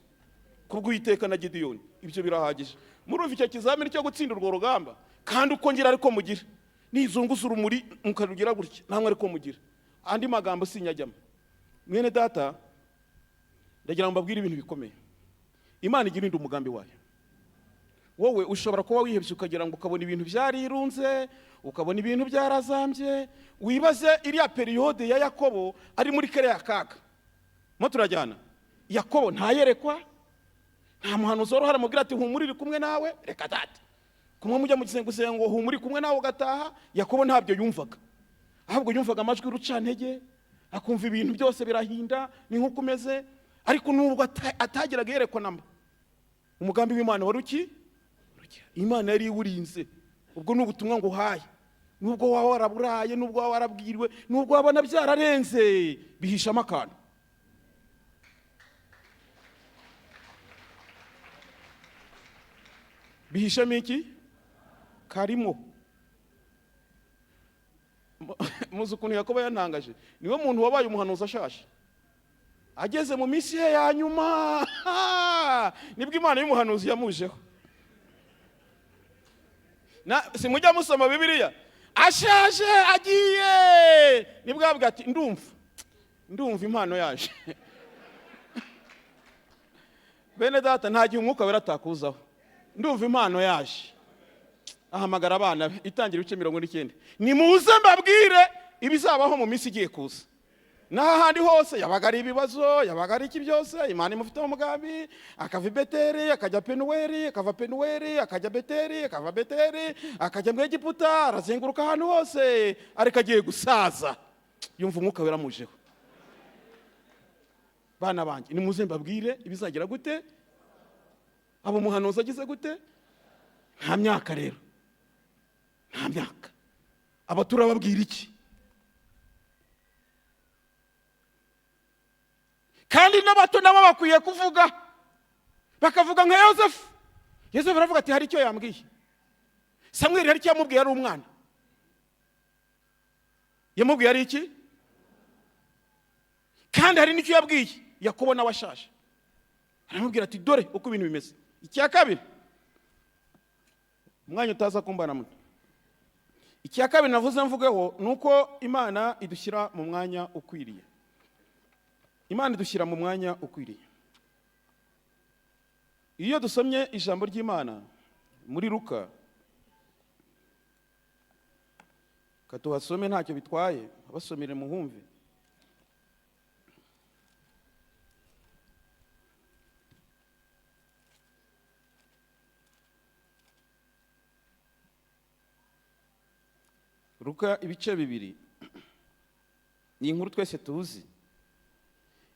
kubw'Uwiteka na Gidiyoni." Ibyo birahagije. Murumva icyo kizamini cyo gutsinda urwo rugamba. Kandi uko ngira ariko mugira, nizunguza urumuri mukarugira gutya, namwe ariko mugira. Andi magambo sinyajyamo. Mwene data, ndagira ngo mbabwire ibintu bikomeye. Imana igira indi umugambi wayo. Wowe ushobora kuba wihebye, ukagira ngo ukabona ibintu byarirunze, ukabona ibintu byarazambye. Wibaze iriya période ya Yakobo ari muri kariya kaga. Mo turajyana. Yakobo ntayerekwa, nta muhanuzi wari uhari amubwira ati humura iri kumwe nawe, reka data. Kumwe mujya mu gisengo humura iri kumwe nawe ugataha. Yakobo ntabyo yumvaga, ahubwo yumvaga amajwi y'urucantege, akumva ibintu byose birahinda, ni nk'uko umeze. Ariko nubwo atageraga yerekwa namba, umugambi w'Imana wari uki? Imana yari iwurinze. Ubwo ni ubutumwa nguhaye, nubwo waba waraburaye, nubwo waba warabwiriwe, nubwo wabona byararenze, bihishamo akantu. Bihishamo iki? Karimo. Muzi ukuntu Yakobo yantangaje? Niwe muntu wabaye umuhanuzi ashaje, ageze mu minsi ye ya nyuma nibwo Imana y'umuhanuzi yamujeho. Simujya musoma Bibiliya? Ashaje agiye, nibwo yavuga ati ndumva impano yaje. Bene data, nta gihe umwuka wera atakuzaho. Ndumva impano yaje. Ahamagara abana be, itangira ibice 49, nimuze mbabwire ibizabaho mu minsi igiye kuza. N'ahandi hose yabaga ari ibibazo, yabaga ari iki byose, Imana imufiteho umugambi. Akava i Beteli akajya Penuweli, akava Penuweli akajya Beteli, akava Beteli akajya mu Egiputa, arazenguruka ahantu hose, ariko agiye gusaza yumva umwuka wera amujeho. Bana banjye, nimuze mbabwire ibizagira gute. Abo umuhanuzi agize gute? Nta myaka rero, nta myaka. Aba turababwira iki? Kandi n'abato nabo bakwiye kuvuga, bakavuga nka Yosefu. Yosefu aravuga ati hari icyo yambwiye. Samweli hari icyo yamubwiye ari umwana. Yamubwiye ari iki? Kandi hari n'icyo yabwiye Yakobo nawe ashaje. Aramubwira ati dore uko ibintu bimeze. Icya kabiri, umwanya utaza kumbana muto. Icya kabiri navuze mvugeho ni uko Imana idushyira mu mwanya ukwiriye. Imana idushyira mu mwanya ukwiriye. Iyo dusomye ijambo ry'Imana muri Luka, katuhasome ntacyo bitwaye, abasomere muhumve. Luka ibice 2 ni inkuru twese tuzi.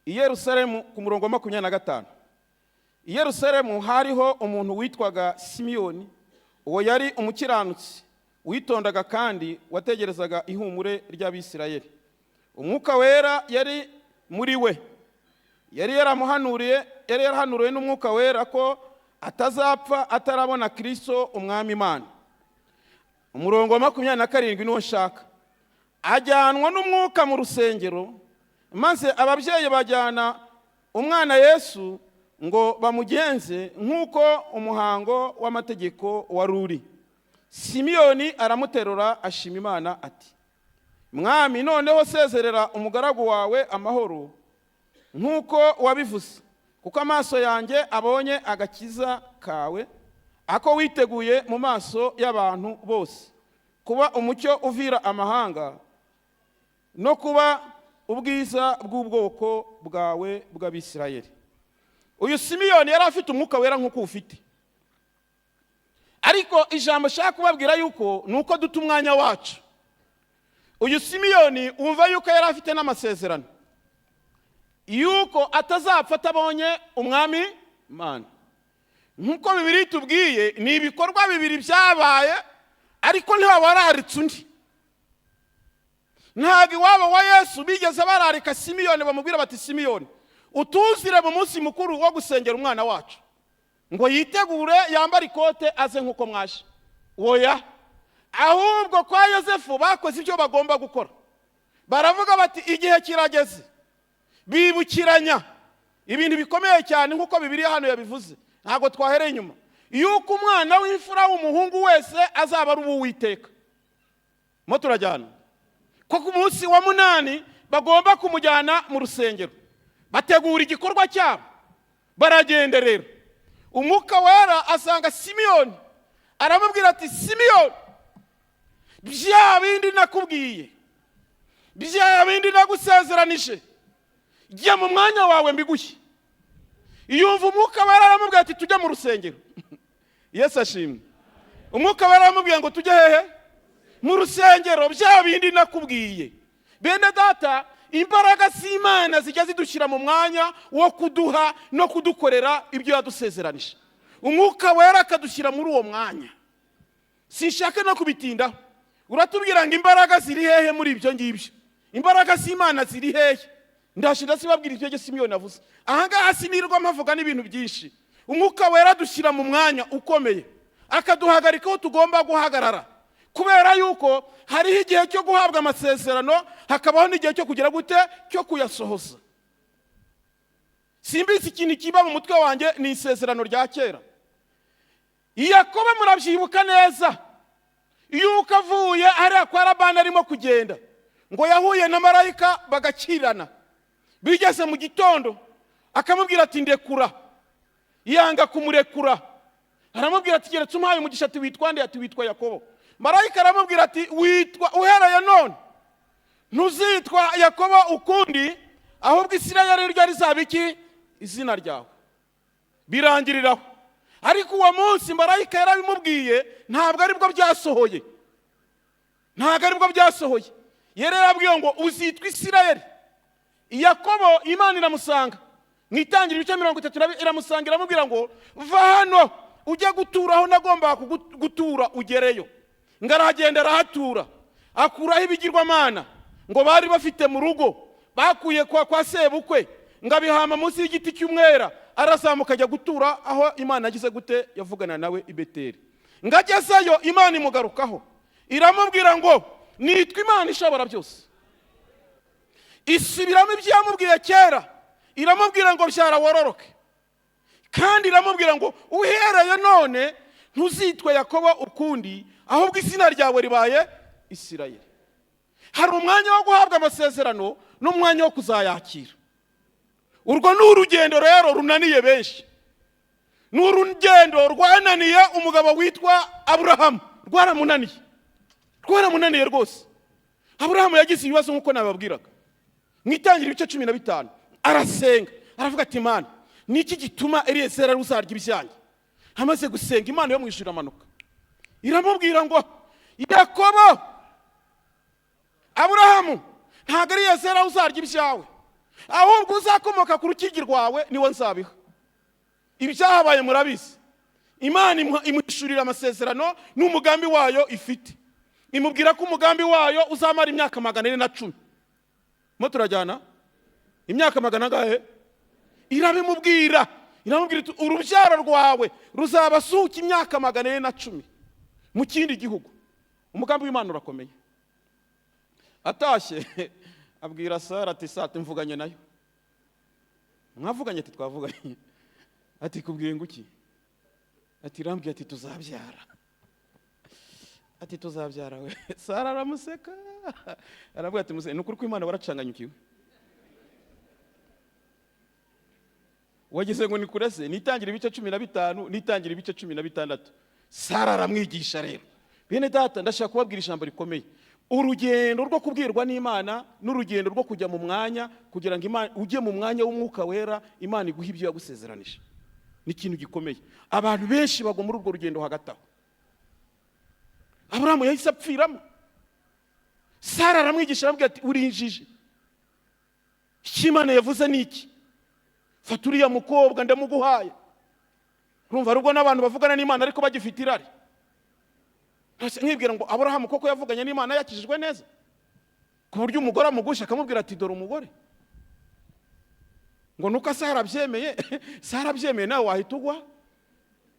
I Yerusalemu ku murongo wa 25, I Yerusalemu hariho umuntu witwaga Simiyoni, uwo yari umukiranutsi witondaga kandi wategerezaga ihumure ry'Abisirayeli. Umwuka wera yari muri we, yari yarahanuriwe n'umwuka wera ko atazapfa atarabona Kristo umwami Imana. Umurongo wa 27 niwo nshaka. Ajyanwa n'umwuka mu rusengero, maze ababyeyi bajyana umwana Yesu ngo bamugenze nk'uko umuhango w'amategeko wari uri. Simiyoni aramuterura ashima Imana ati Mwami, noneho sezerera umugaragu wawe amahoro nk'uko wabivuze, kuko amaso yanjye abonye agakiza kawe, ako witeguye mu maso y'abantu bose, kuba umucyo uvira amahanga no kuba ubwiza bw'ubwoko bwawe bw'Abisirayeli. Uyu Simiyoni yari afite umwuka wera nk'uko ufite. Ariko ijambo nshaka kubabwira yuko nuko duta umwanya wacu. Uyu Simiyoni umva yuko yari afite n'amasezerano yuko atazapfa atabonye umwami Imana. Nkuko Bibiliya itubwiye, ni ibikorwa bibiri byabaye, ariko ntawararitse undi. Ntabwo iwabo wa Yesu bigeze bararika Simiyoni bamubwira bati Simiyoni, utuzire mu munsi mukuru wo gusengera umwana wacu, ngo yitegure yambare ikote aze nkuko mwaje. Oya, ahubwo kwa Yosefu bakoze ibyo bagomba gukora. Baravuga bati igihe kirageze, bibukiranya ibintu bikomeye cyane nkuko Bibiliya hano yabivuze, ntabwo twahereye inyuma, yuko umwana w'imfura w'umuhungu wese azaba ari uw'Uwiteka. Mo turajyana ko ku munsi wa 8 bagomba kumujyana mu rusengero, bategura igikorwa cyabo, baragenda. Rero umwuka wera asanga Simiyoni aramubwira ati Simiyoni, bya bindi nakubwiye, bya bindi nagusezeranije, Jya mu mwanya wawe mbigushye. Yumva Umwuka Wera aramubwira ati tujye mu rusengero. Yesu ashimwe. Umwuka Wera aramubwira ngo tujye hehe? Mu rusengero, bya bindi nakubwiye. Bene data, imbaraga z'Imana zijya zidushyira mu mwanya wo kuduha no kudukorera ibyo yadusezeranije. Umwuka Wera akadushyira muri uwo mwanya. Sinshaka no kubitindaho. Uratubwira ngo imbaraga ziri hehe muri ibyo ngibyo? Imbaraga z'Imana ziri hehe? Ndashinda sibabwira ibyo Simiyoni avuze. Aha ngaha sinirwa mpavuga n'ibintu byinshi. Umwuka Wera adushyira mu mwanya ukomeye, akaduhagarika aho tugomba guhagarara. Kubera yuko hariho igihe cyo guhabwa amasezerano, hakabaho n'igihe cyo kugira gute, cyo kuyasohoza. Simbizi ikintu kiba mu mutwe wanjye ni isezerano rya kera. Yakobo murabyibuka neza, yuko avuye hariya kwa Labani arimo kugenda, ngo yahuye na marayika bagakirana. Bigeze mu gitondo akamubwira ati ndekura, yanga kumurekura. Aramubwira ati keretse umpaye umugisha. Ati witwa nde? Ati witwa Yakobo. Marayika aramubwira ati witwa uhereye none ntuzitwa Yakobo ukundi, ahubwo Isirayeli ryo rizaba iki? Izina ryawe. Birangiriraho. Ariko uwo munsi marayika yarabimubwiye, ntabwo aribwo byasohoye. Ntabwo aribwo byasohoye. Yari yarabwiye ngo uzitwa Isirayeli. Yakobo Imana iramusanga mu itangira ibice 30, iramusanga iramubwira ngo va hano ujye gutura aho nagombaga gutura ugereyo. Ngo aragenda arahatura, akuraho ibigirwamana ngo bari bafite mu rugo bakuye kwa sebukwe, ngo abihama munsi y'igiti cy'umwera, arazamuka ajya gutura aho Imana yagize gute, yavugana nawe i Beteli. Ngo agezeyo Imana imugarukaho iramubwira ngo nitwa Imana ishobora byose. Isubiramo ibyo yamubwiye kera, iramubwira ngo byara wororoke, kandi iramubwira ngo uhereye none ntuzitwe Yakobo ukundi, ahubwo izina ryawe ribaye Isirayeli. Hari umwanya wo guhabwa amasezerano n'umwanya wo kuzayakira. Urwo ni urugendo rero runaniye benshi. Ni urugendo rwananiye umugabo witwa Aburahamu, rwaramunaniye, rwaramunaniye rwose. Aburahamu yagize ibibazo nk'uko nababwiraga. Mu itangira ibice 15 arasenga, aravuga ati Imana, niki gituma Eliyezeri ari uzarya ibyanjye? Amaze gusenga Imana yo mu ijuru iramanuka, iramubwira ngo Yakobo, Aburahamu, ntabwo Eliyezeri ari uzarya ibyawe, ahubwo uzakomoka ku rukigi rwawe niwe nzabiha. Ibyahabaye murabizi. Imana imuhishurira amasezerano n'umugambi wayo ifite, imubwira ko umugambi wayo uzamara imyaka 410. Mo turajyana imyaka magana angahe? Irabimubwira, iramubwira iti urubyaro rwawe ruzabasuka imyaka 410 mu kindi gihugu. Umugambi w'Imana urakomeye. Atashye abwira Sara ati Sara mvuganye nayo. Mwavuganye? Ati twavuganye. Ati kubwiye ngo iki? Ati irambwiye ati tuzabyara. Ati tuzabyara we. Sara aramuseka, aravuga ati muse, ni ukuri ko Imana waracanganyukiwe. Wagize ngo ni kure se? Nitangira ibice 15, nitangira ibice 16. Sara aramwigisha rero. Bene data, ndashaka kubabwira ijambo rikomeye. Urugendo rwo kubwirwa n'Imana n'urugendo rwo kujya mu mwanya kugira ngo Imana ujye mu mwanya w'Umwuka Wera, Imana iguhe ibyo yagusezeranije. Ni ikintu gikomeye. Abantu benshi bagwa muri urwo rugendo hagati aho. Aburahamu yahise apfiramo. Sara aramwigisha aramubwira ati urinjije, icyo Imana yavuze ni iki? Fata uriya mukobwa ndamuguhaye. Urumva arubwo n'abantu bavugana n'Imana ariko bagifite irari. Nkibwira ngo Aburahamu koko yavuganye n'Imana yakijijwe neza, ku buryo umugore amugusha akamubwira ati dore umugore. Ngo nuko Sara abyemeye, Sara abyemeye nawe wahita ugwa.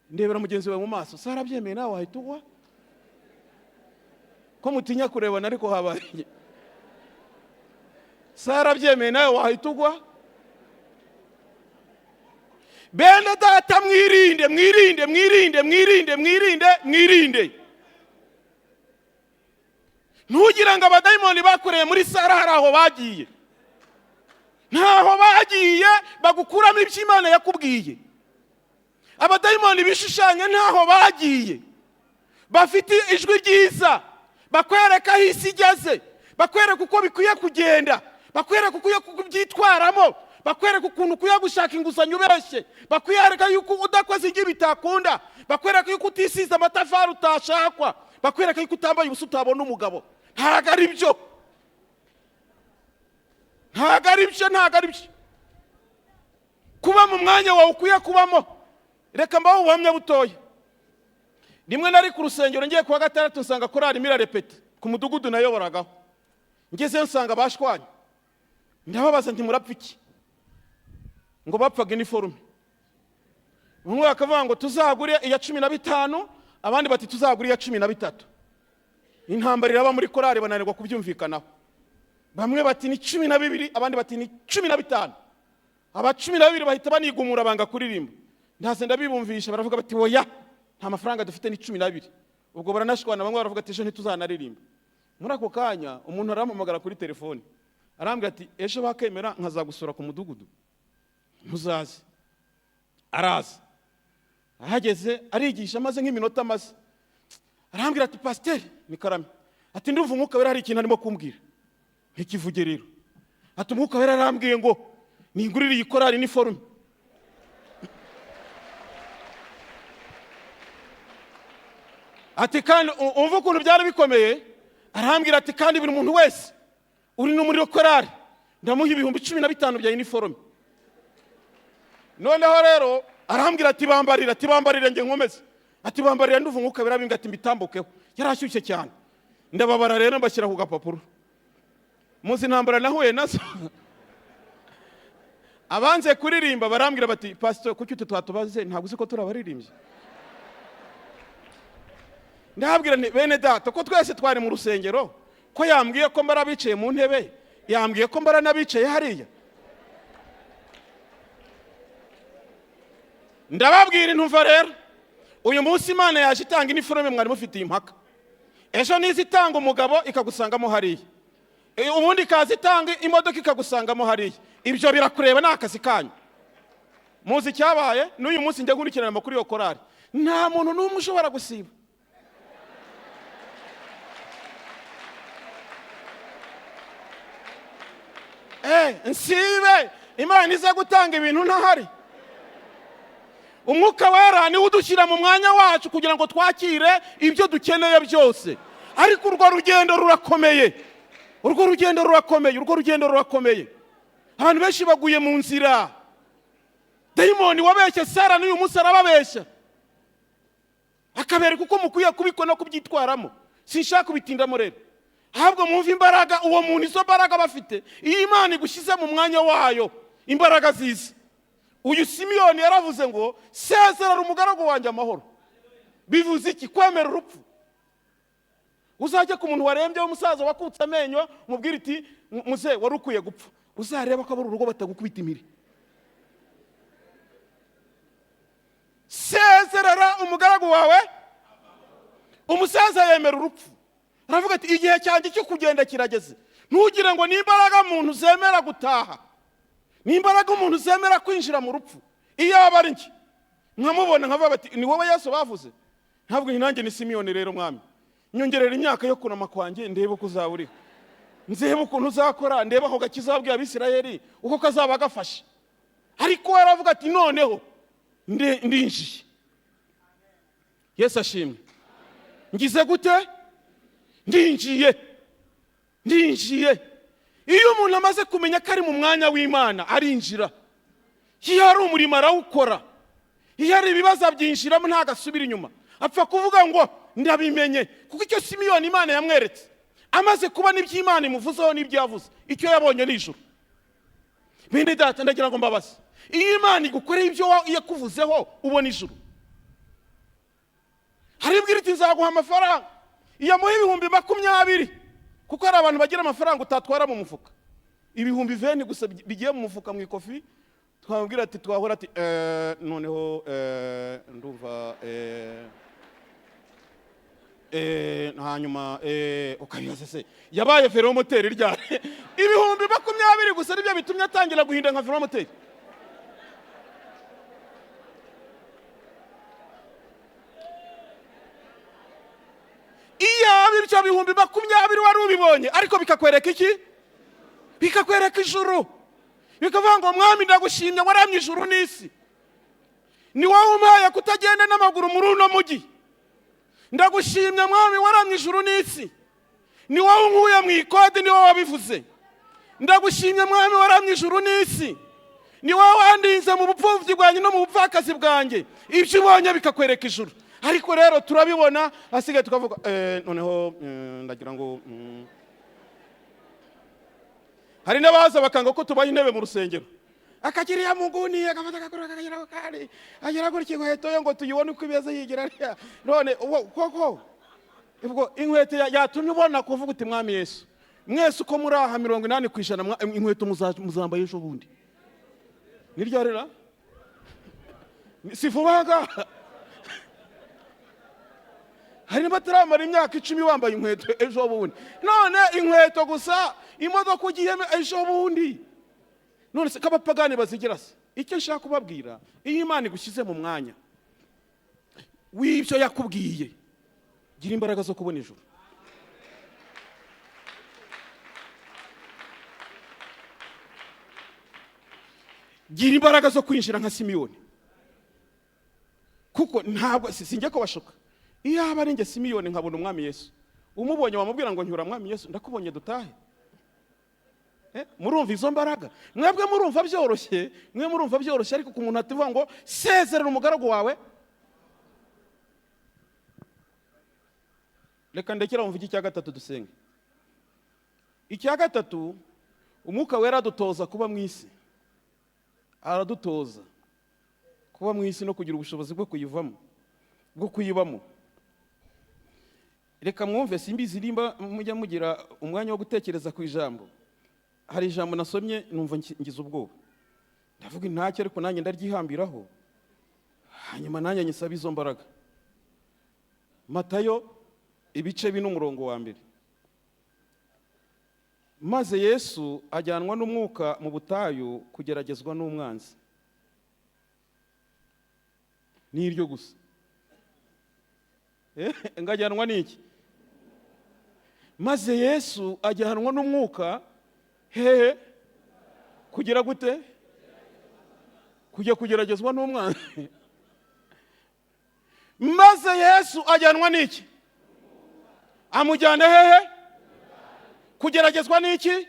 Ndebera mugenzi wawe mu maso, Sara abyemeye nawe wahita ugwa. Ko mutinya kurebana ariko habaye. Sara abyemeye nawe wahita ugwa. Bene data, mwirinde, mwirinde, mwirinde, mwirinde, mwirinde, mwirinde. Ntugira ngo abadayimoni bakoreye muri Sara hari aho bagiye. Ntaho bagiye, bagukuramo ibyo Imana yakubwiye. Abadayimoni bishushanya ntaho bagiye. Bafite ijwi ryiza, bakwereka aho isi igeze, bakwereka uko bikwiye kugenda, bakwereka uko kubyitwaramo. Bakwereka ukuntu ukwiye gushaka inguzanyo ubeshye, bakwereka yuko udakoze ibyo bitakunda, bakwereka yuko utisize amatafari utashakwa, bakwereka yuko utambaye ubusa utabona umugabo. Ntabwo ari byo, ntabwo ari byo, ntabwo ari byo. Kuba mu mwanya wawe ukwiye kubamo. Reka mbaho ubuhamya butoya. Rimwe nari ku rusengero ngiye kuwa gatandatu, nsanga korali irimo irarepeta ku mudugudu nayoboragaho. Ngezeyo nsanga bashwanye, ndababaza nti murapfa iki? Ngo bapfaga iniforume. Bamwe bakavuga ngo tuzagure iya 15, abandi bati tuzagure iya 13. Intambara iraba muri korali, bananirwa kubyumvikanaho. Bamwe bati ni 12, abandi bati ni 15. Aba 12 bahita banigumura banga kuririmba. Ndaze ndabibumvisha, baravuga bati oya, nta mafaranga dufite, ni 12. Ubwo baranashwana, bamwe baravuga ati ejo ntituzanaririmba. Muri ako kanya umuntu arampamagara kuri telefone, arambwira ati ejo bakemera nkazagusura ku mudugudu, ntuzaze. Araza, ahageze arigisha, amaze nk'iminota amaze, arambwira ati pasiteri ni Karame, ati ndumva umwuka wera hari ikintu arimo kumbwira. Ntikivuge rero. Ati umwuka wera arambwiye ngo ningurire iyi korali iniforume. Ati kandi umva ukuntu byari bikomeye. Arambwira ati kandi buri muntu wese uri no muri korali ndamuha 15,000 bya iniforume. Noneho rero arambwira ati bambarira, ati bambarira nge nkomeze, ati bambarira ndumva umwuka wera bimbwira ati mbitambukeho. Yari ashyushye cyane, ndababara rero mbashyira ku gapapuro. Muzi intambara nahuye nazo. Abanze kuririmba barambwira bati pastor kuki utu twatubaze, ntabwo uzi ko turi abaririmbyi? Ndababwira nti bene data, ko twese twari mu rusengero, ko yambwiye ko mbara bicaye mu ntebe, yambwiye ko mbara n'abicaye hariya. Ndababwira intumva rero, uyu munsi Imana yaje itanga iniforume mwari mufitiye impaka, ejo niza itanga umugabo ikagusangamo hariya, ubundi ikaza itanga imodoka ikagusangamo hariya. Ibyo birakureba, ni akazi kanyu. Muzi icyabaye n'uyu munsi njya nkurikirana amakuru yo korali, nta muntu n'umwe ushobora gusiba. Nsibe Imana iza gutanga ibintu ntahari. Umwuka wera niwe udushyira mu mwanya wacu kugira ngo twakire ibyo dukeneye byose. Ariko urwo rugendo rurakomeye, urwo rugendo rurakomeye, urwo rugendo rurakomeye. Abantu benshi baguye mu nzira. Dayimoni wabeshye Sara n'uyu munsi arababeshya, akabereka uko mukwiye kubikora no kubyitwaramo. Sinshaka kubitindamo rero, ahubwo mwumve imbaraga uwo muntu, izo mbaraga bafite. Iyo Imana igushyize mu mwanya wayo, imbaraga ziza. Uyu Simiyoni yaravuze ngo sezerera umugaragu wanjye amahoro. Bivuze iki? Kwemera urupfu. Uzajye ku muntu warembye w'umusaza wakutse amenyo, umubwire uti muze wari ukwiye gupfa, uzareba ko abari urugo batagukubita impiri. Sezerera umugaragu wawe. Umusaza yemera urupfu, aravuga ati igihe cyanjye cyo kugenda kirageze. Ntugire ngo ni imbaraga umuntu zemera gutaha, ni imbaraga umuntu zemera kwinjira mu rupfu. Iyo aba ari njye nkamubona nkavuga bati ni wowe Yesu bavuze, ntabwo nanjye ni Simiyoni rero mwami, nyongerera imyaka yo kunama kwanjye, ndebe uko uzaba uriho, nzebe ukuntu uzakora, ndebe ako gakiza wabwiye Abisirayeli uko kazaba gafashe. Ariko we aravuga ati noneho ndinjiye. Yesu ashimwe. Ngize gute? Ndinjiye, ndinjiye. Iyo umuntu amaze kumenya ko ari mu mwanya w'Imana arinjira. Iyo ari umurimo arawukora, iyo ari ibibazo abyinjiramo, ntagasubira inyuma. Apfa kuvuga ngo ndabimenye, kuko icyo Simiyoni Imana yamweretse, amaze kubona ibyo Imana imuvuzeho n'ibyo yavuze, icyo yabonye ni ijuru. Bene data, ndagira ngo mbabaze, iyo Imana igukoreye ibyo yakuvuzeho ubona ijuru. Hari ibwira iti nzaguha amafaranga, iyamuha 20,000, kuko hari abantu bagira amafaranga utatwara mu mufuka, 20,000 gusa bigiye mu mufuka mu ikofi, twabwira ati twahora ati noneho ndumva hanyuma ukabibaza se yabaye velomoteri ryari? 20,000 gusa nibyo bitumye atangira guhinda nka velomoteri. Iyo ibyo 20,000 wari ubibonye, ariko bikakwereka iki? Bikakwereka ijuru. Bikavuga ngo: "Mwami, ndagushimye, waramye ijuru n'isi, ni wowe umpaye kutagenda n'amaguru muri uno mujyi. Ndagushimye Mwami, waramye ijuru n'isi, ni wowe unkuye mu ikode, ni wowe wabivuze. Ndagushimye Mwami, waramye ijuru n'isi, ni wowe wandinze mu bupfubyi bwanjye no mu bupfakazi bwanjye." Ibyo ubonye bikakwereka ijuru. Ariko rero turabibona, hasigaye tukavuga: "Noneho ndagira ngo." Hari n'abaza bakanga ko tubaha intebe mu rusengero, akakiriya muguni agafata akaguru akagera kari agera gutya, inkweto ye ngo tuyibone uko imeze, yigira ariya. None uwo koko ubwo inkweto yatumye ubona kuvuga uti: "Mwami Yesu"? Mwese uko muri aha, 80% inkweto muzambaye ejo bundi. Ni ryari ra? Si vuba ngaha? Hari n'abataramara imyaka 10 wambaye inkweto ejo bundi. None inkweto gusa, imodoka ugiyemo ejo bundi, none se ko abapagani bazigira se? Icyo nshaka kubabwira, iyo Imana igushyize mu mwanya w'ibyo yakubwiye, gira imbaraga zo kubona ijuru. Gira imbaraga zo kwinjira nka Simiyoni, kuko ntabwo sinjya kubashuka. Iyo aba ari njye Simiyoni nkabona Umwami Yesu, umubonye wamubwira ngo: "Nyura, Mwami Yesu, ndakubonye, dutahe." Murumva izo mbaraga? Mwebwe murumva byoroshye, mwe murumva byoroshye, ariko ku muntu ativuga ngo: "Sezerera umugaragu wawe." Reka ndekera mvuge icya gatatu, dusenge. Icya gatatu, Umwuka Wera adutoza kuba mu isi, aradutoza kuba mu isi no kugira ubushobozi bwo kuyivamo, bwo kuyibamo. Reka mwumve, simbizi nimba mujya mugira umwanya wo gutekereza ku ijambo. Hari ijambo nasomye numva ngize ubwoba, ndavuga ntacyo, ariko nanjye ndaryihambiraho, hanyuma nanjye nyisaba izo mbaraga. Matayo ibice 4, umurongo wa 1: "Maze Yesu ajyanwa n'Umwuka mu butayu kugeragezwa n'umwanzi." Ni iryo gusa. Ngo ajyanwa n'iki? Maze Yesu ajyanwa n'Umwuka hehe? Kugira gute? Kujya kugeragezwa n'umwanzi. Maze Yesu ajyanwa n'iki? Amujyana hehe? Kugeragezwa n'iki?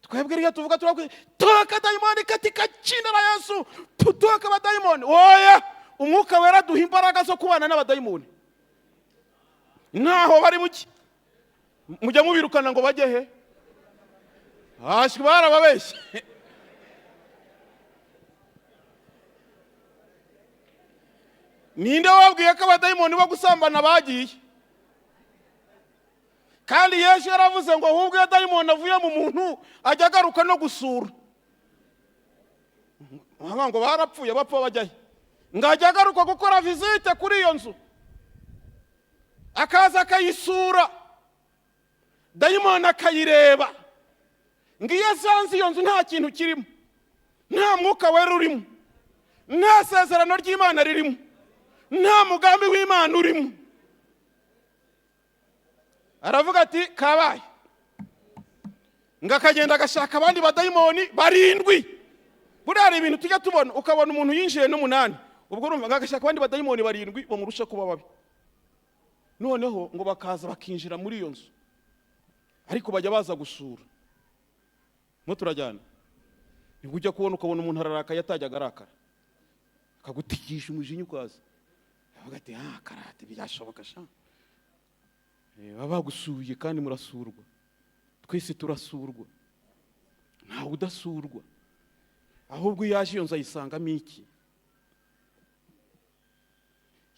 Twebwe iyo tuvuga turakwiye toka dayimoni katika jina la Yesu, tutoka abadayimoni. Oya, Umwuka Wera duha imbaraga zo kubana n'abadayimoni ntaho bari buke. Mujya mubirukana ngo bajye he? Hashwi, barababeshye. Ninde wabwiye ko abadayimoni bo gusambana bagiye? Kandi Yesu yaravuze ngo ahubwo iyo dayimoni avuye mu muntu ajya agaruka no gusura. Ngo barapfuye, bapfa bajyahe? Ngo ajya agaruka gukora visite kuri iyo nzu, akaza akayisura, dayimoni akayireba. Ngo iyo asanze iyo nzu nta kintu kirimo, nta Mwuka Wera urimo, nta sezerano ry'Imana ririmo, nta mugambi w'Imana urimo, aravuga ati: "Kabaye." Ngo akagenda agashaka abandi badayimoni barindwi. Buriya hari ibintu tujya tubona, ukabona umuntu yinjiye n'umunani, ubwo urumva ngo agashaka abandi badayimoni barindwi bamurusha kuba babi, noneho ngo bakaza bakinjira muri iyo nzu, ariko bajya baza gusura. Mo turajyana, nibwo ujya kubona ukabona umuntu ararakaye atajyaga arakara, akagutikisha umujinya, ukaza avuga ati: "Ah, karate byashoboka sha." Baba bagusuye, kandi murasurwa, twese turasurwa, ntawe udasurwa. Ahubwo iyo yaje iyo nzu ayisangamo iki?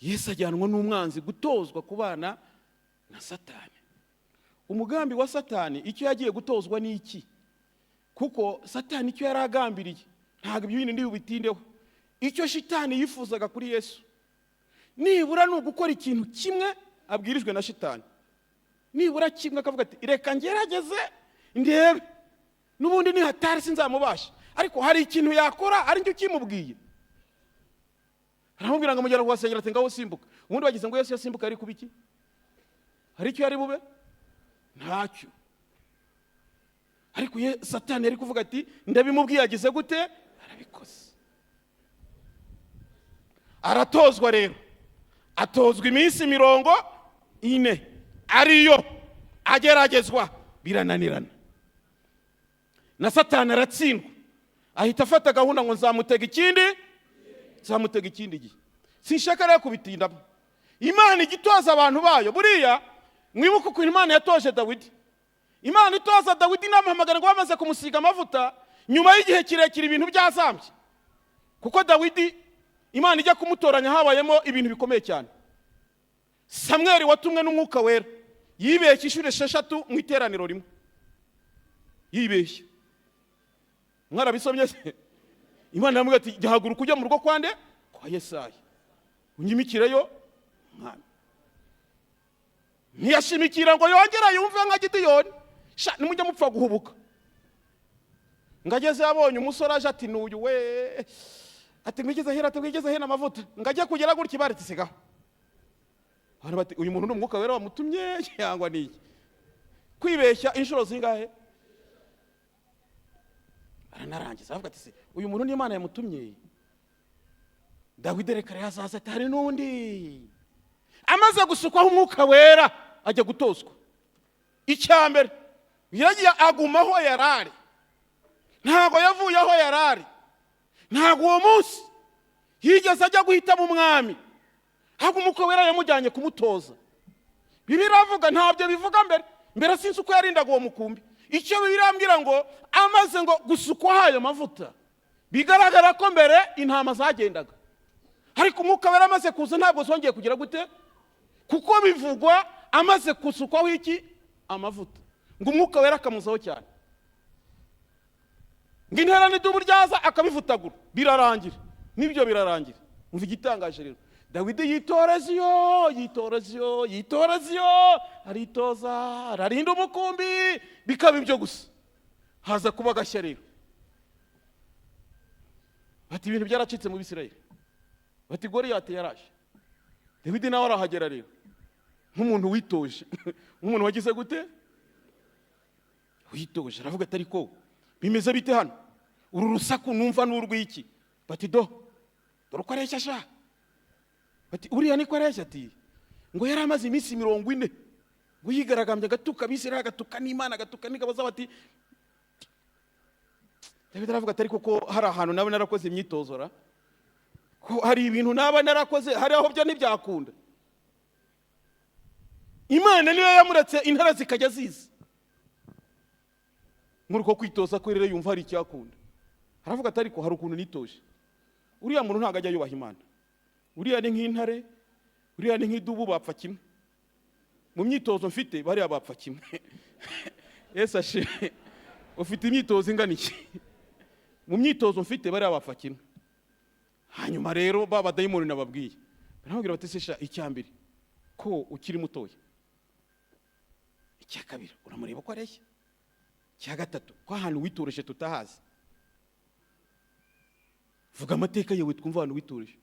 Yesu ajyanwa n'umwanzi gutozwa kubana na Satani. Umugambi wa Satani, icyo yagiye gutozwa ni iki? Kuko Satani icyo yari agambiriye, ntabwo ibyo bindi ndibubitindeho, icyo shitani yifuzaga kuri Yesu nibura ni ugukora ikintu kimwe abwirijwe na shitani, nibura kimwe, akavuga ati: "Reka ngerageze ndebe, n'ubundi nihatari sinzamubasha, ariko hari ikintu yakora ari njye ukimubwiye." Aramubwira ngo amujyana kuhasengera, ati: "Ngaho simbuka." Ubundi bagize ngo Yesu yasimbuka yari kuba iki? Hari icyo yari bube? Ntacyo. Ariko ye Satani yari kuvuga ati ndabimubwiye, agize gute? Arabikoze. Aratozwa rero, atozwa iminsi 40 ariyo ageragezwa, birananirana, na Satani aratsindwa. Ahita afata gahunda ngo nzamutega ikindi, nzamutega ikindi gihe. Sinshaka rero kubitindamo. Imana igitoza abantu bayo, buriya mwibuke ukuntu Imana yatoje Dawidi. Imana itoza Dawidi inamuhamagara ngo bamaze kumusiga amavuta nyuma y'igihe kirekire ibintu byazambye, kuko Dawidi Imana ijya kumutoranya habayemo ibintu bikomeye cyane. Samweli watumwe n'Umwuka Wera yibeshye inshuro 6 mu iteraniro rimwe, yibeshye. Mwarabisomye se? Imana iramubwira ati jya haguruka ujya mu rugo kwande kwa Yesayi unyimikireyo mwami. Ntiyashimikira ngo yongere yumve nka Gidiyoni. Sha, nimujya mupfa guhubuka. Ngo ageze yabonye umusore aje, ati n'uyu we, ati mwigeze hera, ati mwigeze hera amavuta. Ngo ajye kugera gutya baretse sigaho. Abantu bati uyu muntu ni Umwuka Wera wamutumye cyangwa ni iki? Kwibeshya inshuro zingahe? Aranarangiza avuga ati se uyu muntu ni Imana yamutumye? Dawidi reka rero azaza, ati hari n'undi. Amaze gusukwaho Umwuka Wera ajya gutozwa. Icya mbere yagiye aguma aho yari ari, ntabwo yavuye aho yari ari. Ntabwo uwo munsi yigeze ajya guhitamo umwami, ahubwo Umwuka Wera yamujyanye kumutoza. Bibiliya iravuga, ntabyo bivuga mbere mbere, sinzi uko yarindaga uwo mukumbi. Icyo Bibiliya irambwira ngo amaze ngo gusukwaho ayo mavuta, bigaragara ko mbere intama zagendaga, ariko Umwuka Wera amaze kuza ntabwo zongeye kugira gute, kuko bivugwa amaze gusukwaho iki? Amavuta. Ngo Umwuka Wera akamuzaho cyane, ngo intera n'idubu ryaza akabivutagura, birarangira nibyo birarangira. Umva igitangaje rero, Dawidi yitoreza iyo, yitoreza iyo, yitoreza iyo, aritoza, ararinda umukumbi, bikaba ibyo gusa. Haza kuba agashya rero, bati ibintu byaracitse mu Bisirayeli, bati Goriyati yaraje. Dawidi nawe arahagera rero nk'umuntu witoje, nk'umuntu wagize gute? Witoje. Aravuga ati ariko bimeze bite hano? Uru rusaku numva ni urw'iki? Bati do dore uko areshya sha. Bati uriya niko areshya. Ati ngo yari amaze iminsi 40 ngo yigaragambye, agatuka Abisirayeli, agatuka n'Imana, agatuka n'ingabo zabo. Ati Dawidi aravuga ati ariko ko hari ahantu nawe narakoze imyitozo ra, ko hari ibintu naba narakoze, hari aho byo ntibyakunda. Imana niyo yamuretse intara zikajya ziza. Muri uko kwitoza kwe rero yumva hari icyakunda, aravuga ati ariko hari ukuntu nitoje, uriya muntu ntabwo ajya yubaha Imana, uriya ni nk'intare, uriya ni nk'idubu, bapfa kimwe. Mu myitozo mfite bariya bapfa kimwe. Yesu ashimwe. Ufite imyitozo ingana iki? Mu myitozo mfite bariya bapfa kimwe. Hanyuma rero ba badayimoni nababwiye baramubwira bati se sha, icya mbere ko ukiri mutoya, icya kabiri uramureba ko areshya, icya gatatu ko ahantu witoreje tutahazi, vuga amateka yawe twumva ahantu witoreje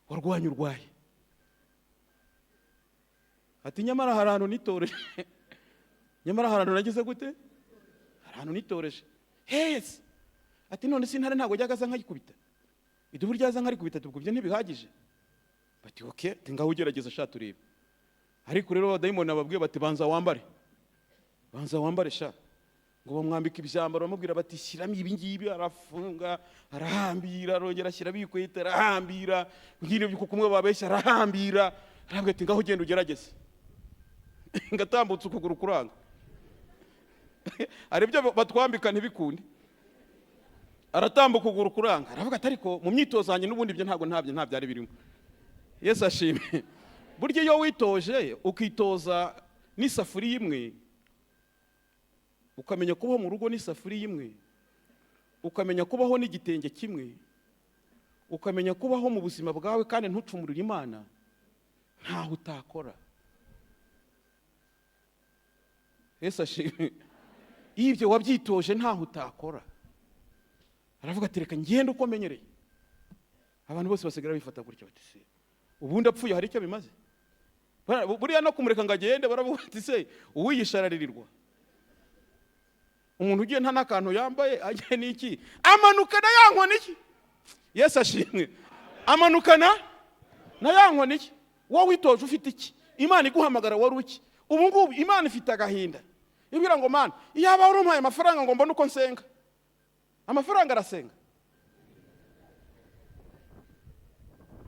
warwanye urwaye. Ati nyamara hari ahantu nitoreje, nyamara hari ahantu nagize gute? Hari ahantu nitoreje. Hese? Ati none se intare ntabwo ajyaga aza nkayikubita, idubu ryaza nkarikubita, tubwo ibyo ntibihagije? Bati okay, ati ngaho ugerageza sha turebe. Ariko rero abadayimoni bababwiye bati banza wambare, banza wambare sha. Ngo bamwambika ibyambaro, bamubwira bati shyiramo ibi ngibi, arafunga, arahambira, arongera ashyiramo ibikweta, arahambira, nyine kuko kumwe babeshya arahambira. Arabwira ati ngaho ugenda ugerageze. Ngatambutse ukuguru kuranga. Hari ibyo batwambika ntibikunde. Aratambuka ukuguru kuranga. Aravuga ati ariko mu myitozo yanjye n'ubundi ibyo ntabwo ntabyo nta byari birimo. Yesu ashimwe. Burya iyo witoje ukitoza n'isafuriya imwe, ukamenya kubaho mu rugo n'isafuriya imwe, ukamenya kubaho n'igitenge kimwe, ukamenya kubaho mu buzima bwawe kandi ntucumurire Imana, ntaho utakora. Yesu ashimwe. Iyo ibyo wabyitoje ntaho utakora. Aravuga ati reka ngende uko menyereye. Abantu bose basigara bifata gutya bati se ubundi apfuye hari icyo bimaze? Buriya no kumureka ngo agende baravuga bati se uwiyisha araririrwa. Umuntu ugiye nta n'akantu yambaye, agiye n'iki, amanukana ya nkoni iki? Yesu ashimwe. Amanukana na ya nkoni iki? Wowe witoje ufite iki? Imana iguhamagara wari uki? Ubu ngubu Imana ifite agahinda, ibwira ngo: "Mana, iyaba wari umpaye amafaranga ngo mbone uko nsenga." Amafaranga arasenga?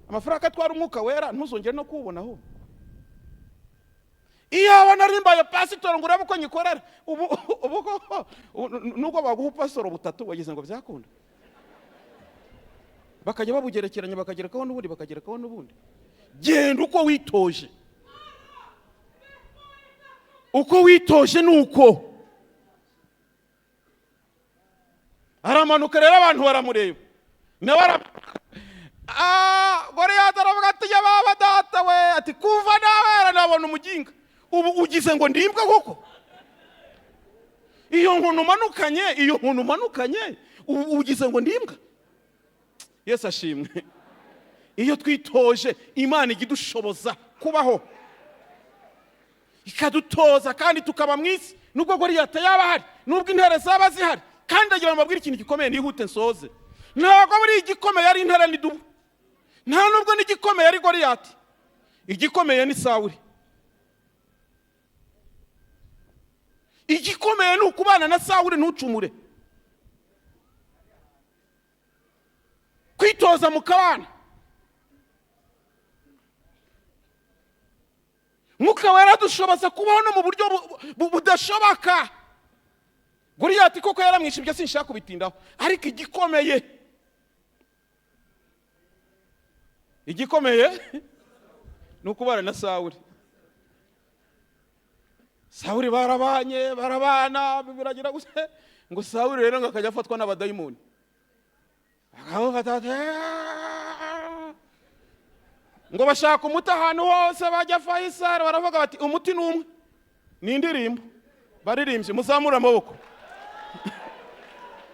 Amafaranga atwara Umwuka Wera, ntuzongere no kuwubona. Ahubwo iyaba nari mbaye pasitori ngo urebe uko nyikorera. Ubu koko, nubwo baguha upasitoro butatu, wagize ngo byakunda? Bakajya babugerekeranya, bakagerekaho n'ubundi, bakagerekaho n'ubundi. Genda uko witoje, uko witoje ni uko. Aramanuka rero, abantu baramureba, nawe Goriyati aravuga ati: "Yababa data we!" Ati: "Kuva nawe nabona umuginga, ubu ugize ngo ndimbwa koko? Iyo nkunu umanukanye, iyo nkunu umanukanye, ubu ugize ngo ndimbwa?" Yesu ashimwe. Iyo twitoje, Imana ijya idushoboza kubaho, ikadutoza kandi tukaba mu isi, nubwo Goriyati yaba ahari, nubwo intare zaba zihari. Kandi ndagira ngo mbabwire ikintu gikomeye, nihute nsoze. Ntabwo buri igikomeye ari intare n'idubu, nta nubwo n'igikomeye ari Goriyati. Igikomeye ni Sawuri. Igikomeye ni ukubana na Sawuri ntucumure, kwitoza mukabana. Mwuka Wera dushoboza kubaho no mu buryo budashoboka. Goriyati koko yaramwishe, ibyo sinshaka kubitindaho, ariko igikomeye ni ukubana na Sawuri. Sawuri barabanye, barabana, biragira gusa ngo Sawuri rero ngo akajya afatwa n'abadayimoni, akamufata ati, "Aah." Ngo bashaka umuti ahantu hose bajya Fayisari, baravuga bati: "Umuti ni umwe, ni indirimbo baririmbye, muzamure amaboko."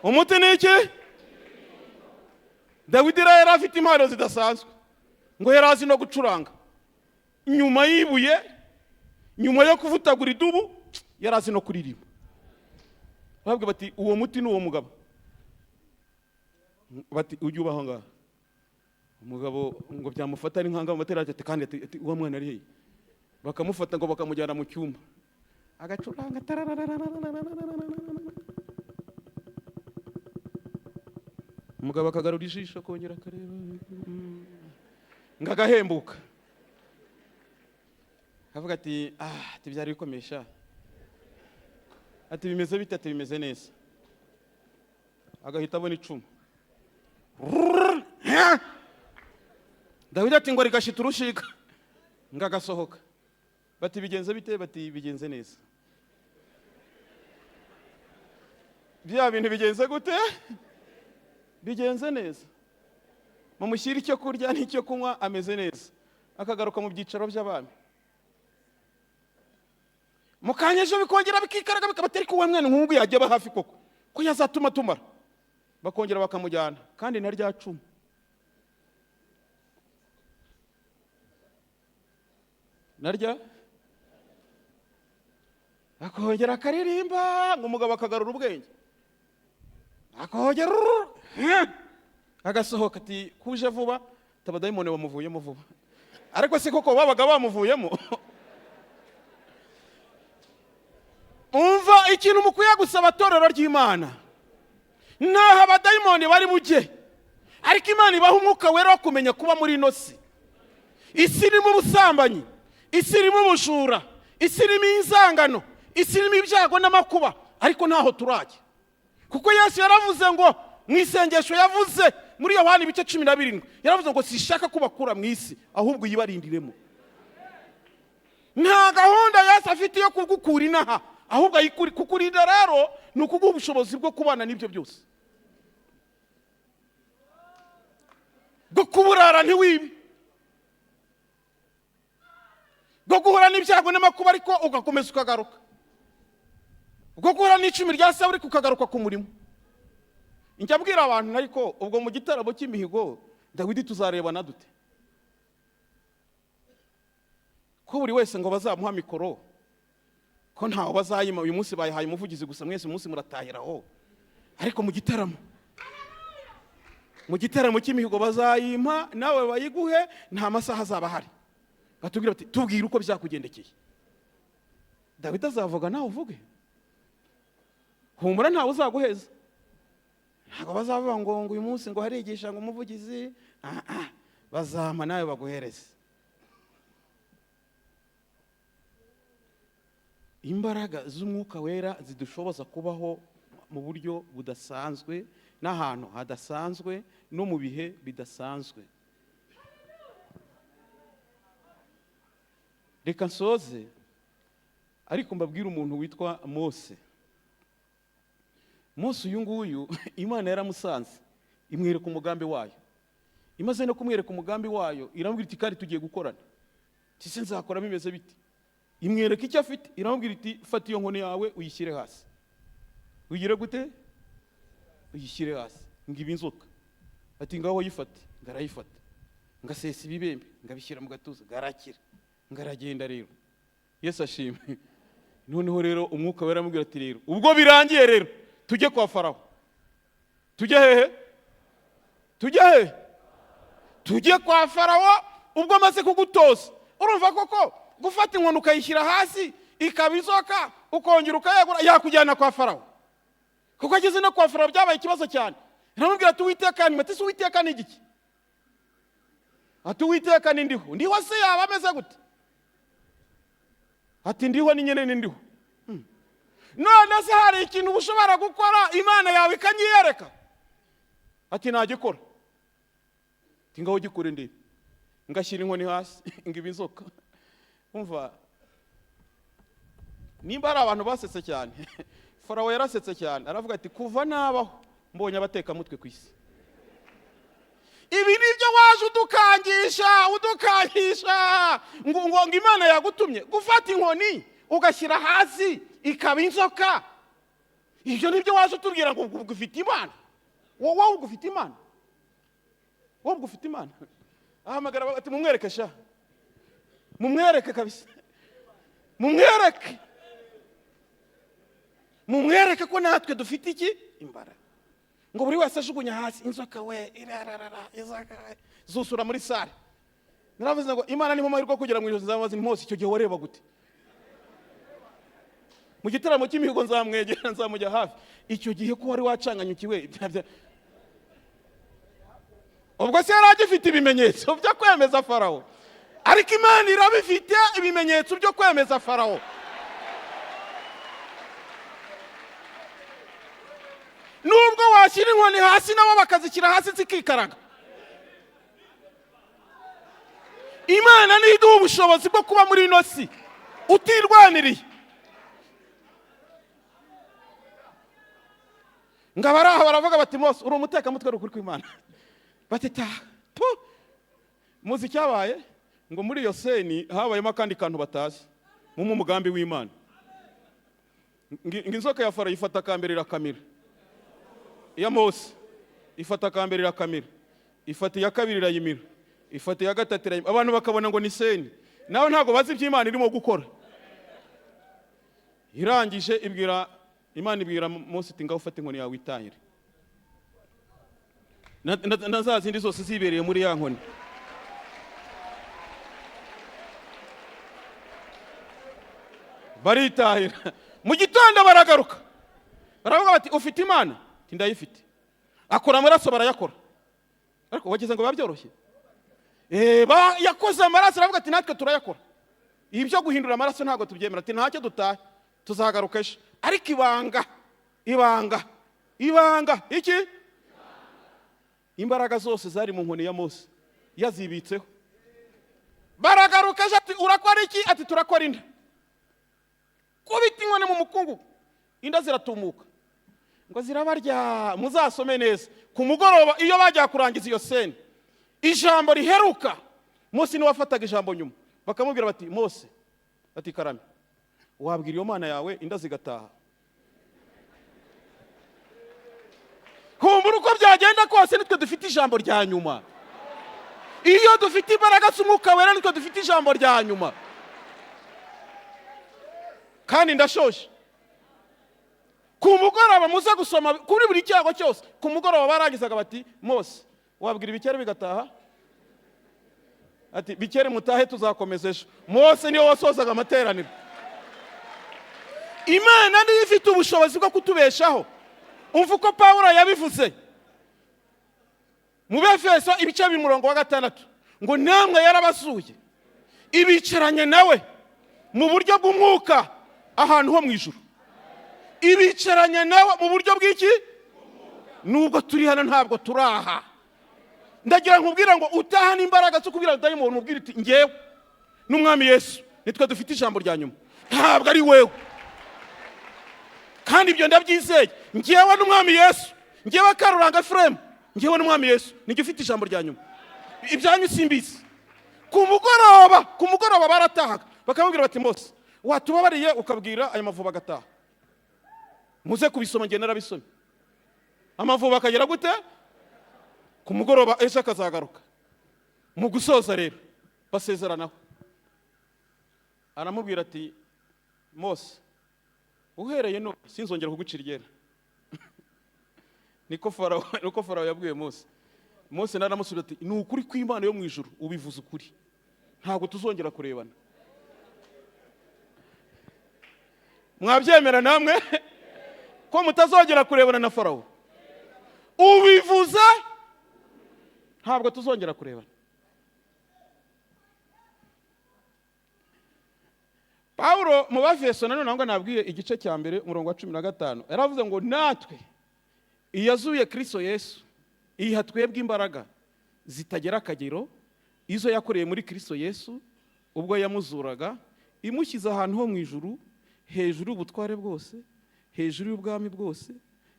Umuti ni iki? Dawidi rero yari afite impano zidasanzwe, ngo yari azi no gucuranga. Nyuma y'ibuye, nyuma yo kuvutagura idubu, yari azi no kuririmba. Bababwira bati: "Uwo muti ni uwo mugabo." Bati: "Ujye ubaho ngaho." Umugabo ngo byamufata ari nkanga mu matera, ati kandi ati: "Uwo mwana ari hehe?" Bakamufata ngo bakamujyana mu cyumba, agacuranga tararararararararararara. Umugabo akagarura ijisho, akongera akareba, ngo agahembuka, akavuga ati: "Ah," ati: "byari bikomeye sha." Ati: "Bimeze bite?" Ati: "Bimeze neza." Agahita abona icumu. Dawidi ati ngo rigashita urushika, ngo agasohoka. Bati: "Bigenze bite?" Bati: "Bigenze neza." Bya bintu bigenze gute? Bigenze neza. Mumushyire icyo kurya n'icyo kunywa, ameze neza. Akagaruka mu byicaro by'abami. Mu kanya ejo bikongera bikikaraga, bikaba atari kuba mwana nk'ubu yajya aba hafi koko, ko yazatuma tumara. Bakongera bakamujyana kandi na rya cumu. Narya akongera akaririmba, ngo umugabo akagarura ubwenge, akongera agasohoka, ati: "Kuje vuba." Abadayimoni bamuvuyemo vuba. Ariko si koko babaga bamuvuyemo? Umva, ikintu mukwiye gusaba torero ry'Imana: ntaho abadayimoni bari bujye, ariko Imana ibaha Umwuka Wera wo kumenya kuba muri ino si. Isi irimo ubusambanyi, isi irimo ubujura, isi irimo inzangano, isi irimo ibyago n'amakuba, ariko ntaho turajya, kuko Yesu yaravuze ngo mu isengesho yavuze muri Yohani ibice 17, yaravuze ngo: "Sishaka kubakura mu isi, ahubwo uyibarindiremo." Nta gahunda Yesu afite yo kugukura inaha, ahubwo kukurinda rero ni ukuguha ubushobozi bwo kubana n'ibyo byose, bwo kuburara ntiwibe, bwo guhura n'ibyago n'amakuba ariko ugakomeza ukagaruka, bwo guhura n'icumi rya Sawuli ariko ukagaruka ku murimo. Njya abwira abantu, ariko ubwo mu gitaramo cy'imihigo Dawidi tuzarebana dute, ko buri wese ngo bazamuha mikoro? Ko ntawe bazayima. Uyu munsi bayihaye umuvugizi gusa, mwese umunsi muratahiraho, ariko mu gitaramo cy'imihigo bazayimpa, nawe bayiguhe. Nta masaha azaba ahari. Batubwira bati: "Tubwire uko byakugendekeye." Dawidi azavuga, nawe uvuge. Humura, ntawe uzaguheza. Ntabwo bazavuga ngo uyu munsi ngo harigisha ngo umuvugizi. Ah, ah. Bazampa, nawe baguhereze. Imbaraga z'Umwuka Wera zidushoboza kubaho mu buryo budasanzwe, n'ahantu hadasanzwe, no mu bihe bidasanzwe. Reka nsoze, ariko mbabwire umuntu witwa Mose. Mose uyu nguyu, Imana yaramusanze, imwereka umugambi wayo. Imaze no kumwereka umugambi wayo, iramubwira iti: "Kandi tugiye gukorana." Ese nzakora bimeze biti? Imwereka icyo afite, iramubwira iti: "Fata iyo nkoni yawe uyishyire hasi." Uyigire gute? Uyishyire hasi ngo ibe inzoka. Ati: "Ngaho yifate." Ngo arayifata, ngasesa ibibembe, ngabishyira mu gatuza, ngarakira, ngaragenda. Rero Yesu ashimwe. Noneho rero Umwuka Wera aramubwira ati: "Rero ubwo birangiye, rero tujye kwa Farawo." Tujye hehe? Tujye hehe? Tujye kwa Farawo. Ubwo amaze kugutoza, urumva koko gufata inkoni ukayishyira hasi ikaba inzoka, ukongera ukayagura, yakujyana kwa Farawo. Kuko ageze no kwa Farawo byabaye ikibazo cyane. Aramubwira ati: "Uwiteka ni..." Ati: "Se Uwiteka ni igiki?" Ati: "Uwiteka ni Ndiho." "Ndiho se yaba ameze gute?" Ati: "Ndiho ni nyine, ni Ndiho." "None se hari ikintu uba ushobora gukora Imana yawe ikanyiyereka?" Ati: "Nagikora." Ati: "Ngaho gikore ndebe." Ngashyira inkoni hasi ngo ibe inzoka. Umva, nimba hari abantu basetse cyane, Farawo yarasetse cyane. Aravuga ati: "Kuva nabaho mbonye abatekamutwe ku isi, ibi ni byo waje udukangisha, udukangisha ngo Imana yagutumye gufata inkoni ugashyira hasi ikaba inzoka. Ibyo ni byo waje utubwira ngo ubwo ufite Imana? Wowe ubwo ufite Imana? Wowe ubwo ufite Imana?" Ahamagara ati: "Mumwereke sha, mumwereke kabisa, mumwereke, mumwereke ko natwe dufite iki? Imbaraga." Ngo buri wese ajugunya hasi, inzoka we irararara, inzoka we zusura muri salle. Naravuze ngo Imana niho amahirwe yo kugera mu ijoro, nzamubaza: "Mose, icyo gihe wareba gute?" Mu gitaramo cy'imihigo nzamwegera, nzamujya hafi. Icyo gihe ko wari wacanganyukiwe, ubwo se yari agifite ibimenyetso byo kwemeza Farawo? Ariko Imana irabifite, ibimenyetso byo kwemeza Farawo. Nubwo washyira inkoni hasi, nabo bakazishyira hasi zikikaraga, Imana niyo iduha ubushobozi bwo kuba muri ino si utirwaniriye. Ngo abari aho baravuga bati: "Mose, uri umutekamutwe, uri ukuri kw'Imana." Bati: "Taha tu." Muzi icyabaye? Ngo muri iyo scène habayemo akandi kantu batazi mu mugambi w'Imana. Ngo inzoka ya Farawo ifata akambere irakamira, iya Mose ifata akambere irakamira, ifata iya kabiri irayimira, ifata iya gatatu irayimira. Abantu bakabona ngo ni scène, nawe ntabwo bazi ibyo Imana irimo gukora. Irangije ibwira Imana, ibwira Mose iti: "Ngaho ufate inkoni yawe witahire." Na za zindi zose zibereye muri ya nkoni. Baritahira. Mu gitondo baragaruka, baravuga bati: "Ufite Imana?" Ati: "Ndayifite." Akora amaraso, barayakora, ariko wagize ngo biba byoroshye. Yakoze amaraso, aravuga ati: "Natwe turayakora, ibyo guhindura amaraso ntabwo tubyemera." Ati: "Ntacyo, dutahe, tuzagaruka ejo." Ariko ibanga, ibanga, ibanga iki? Imbaraga zose zari mu nkoni ya Mose yazibitseho. Baragaruka ejo, ati: "Urakora iki?" Ati: "Turakora inda." Kubita inkoni mu mukungugu, inda ziratumuka, ngo zirabarya. Muzasome neza ku mugoroba iyo bajya kurangiza iyo scène, ijambo riheruka, Mose niwe wafataga ijambo nyuma. Bakamubwira bati: "Mose," ati: "Karame, wabwira iyo Mana yawe inda zigataha?" Humbura, uko byagenda kose nitwe dufite ijambo rya nyuma. Iyo dufite imbaraga z'Umwuka Wera, nitwe dufite ijambo rya nyuma. Kandi ndashoje. Ku mugoroba muze gusoma kuri buri cyago cyose, ku mugoroba barangizaga bati: "Mose, wabwira ibikere bigataha?" Ati: "Bikere, mutahe, tuzakomeza ejo." Mose niwe wasozaga amateraniro. Imana niyo ifite ubushobozi bwo kutubeshaho. Umva uko Pawulo yabivuze mu Befeso ibice bibiri, umurongo wa 6, ngo: "Namwe yarabasuye, ibicaranye nawe mu buryo bw'umwuka ahantu ho mu ijuru." Ibicaranye nawe mu buryo bw'iki? Nubwo turi hano, ntabwo turaha. Ndagira nkubwira ngo utahane imbaraga zo kubwira dayimoni, umubwira uti: "Ngewe n'Umwami Yesu nitwe dufite ijambo rya nyuma, ntabwo ari wewe." Kandi ibyo ndabyizeye. Ngewe n'Umwami Yesu, ngewe Karuranga Efuremu, ngewe n'Umwami Yesu nijye ufite ijambo rya nyuma, ibyanyu simbizi. Ku mugoroba baratahaga, bakamubwira bati: "Mose, watubabariye ukabwira aya mavubi agataha?" Muze kubisoma, ngenda narabisomye. Amavubi akagera gute? Ku mugoroba ejo akazagaruka. Mu gusoza rero, basezeranaho, aramubwira ati: "Mose, uhereye none sinzongera kugucira iryera." Niko Farawo yabwiye Mose. Mose naramusubiza ati: "Ni ukuri kw'Imana yo mu ijuru, ubivuze ukuri, ntabwo tuzongera kurebana." Mwabyemera namwe ko mutazongera kurebana na Farawo? Ubivuze, ntabwo tuzongera kurebana. Pawulo mu Bafeso nanone ngo nabwiye igice cya 1 umurongo wa 15, yaravuze ngo: "Natwe iyazuye Kristo Yesu iha twebwe imbaraga zitagera akagero, izo yakoreye muri Kristo Yesu ubwo yamuzuraga imushyize ahantu ho mu ijuru, hejuru y'ubutware bwose, hejuru y'ubwami bwose,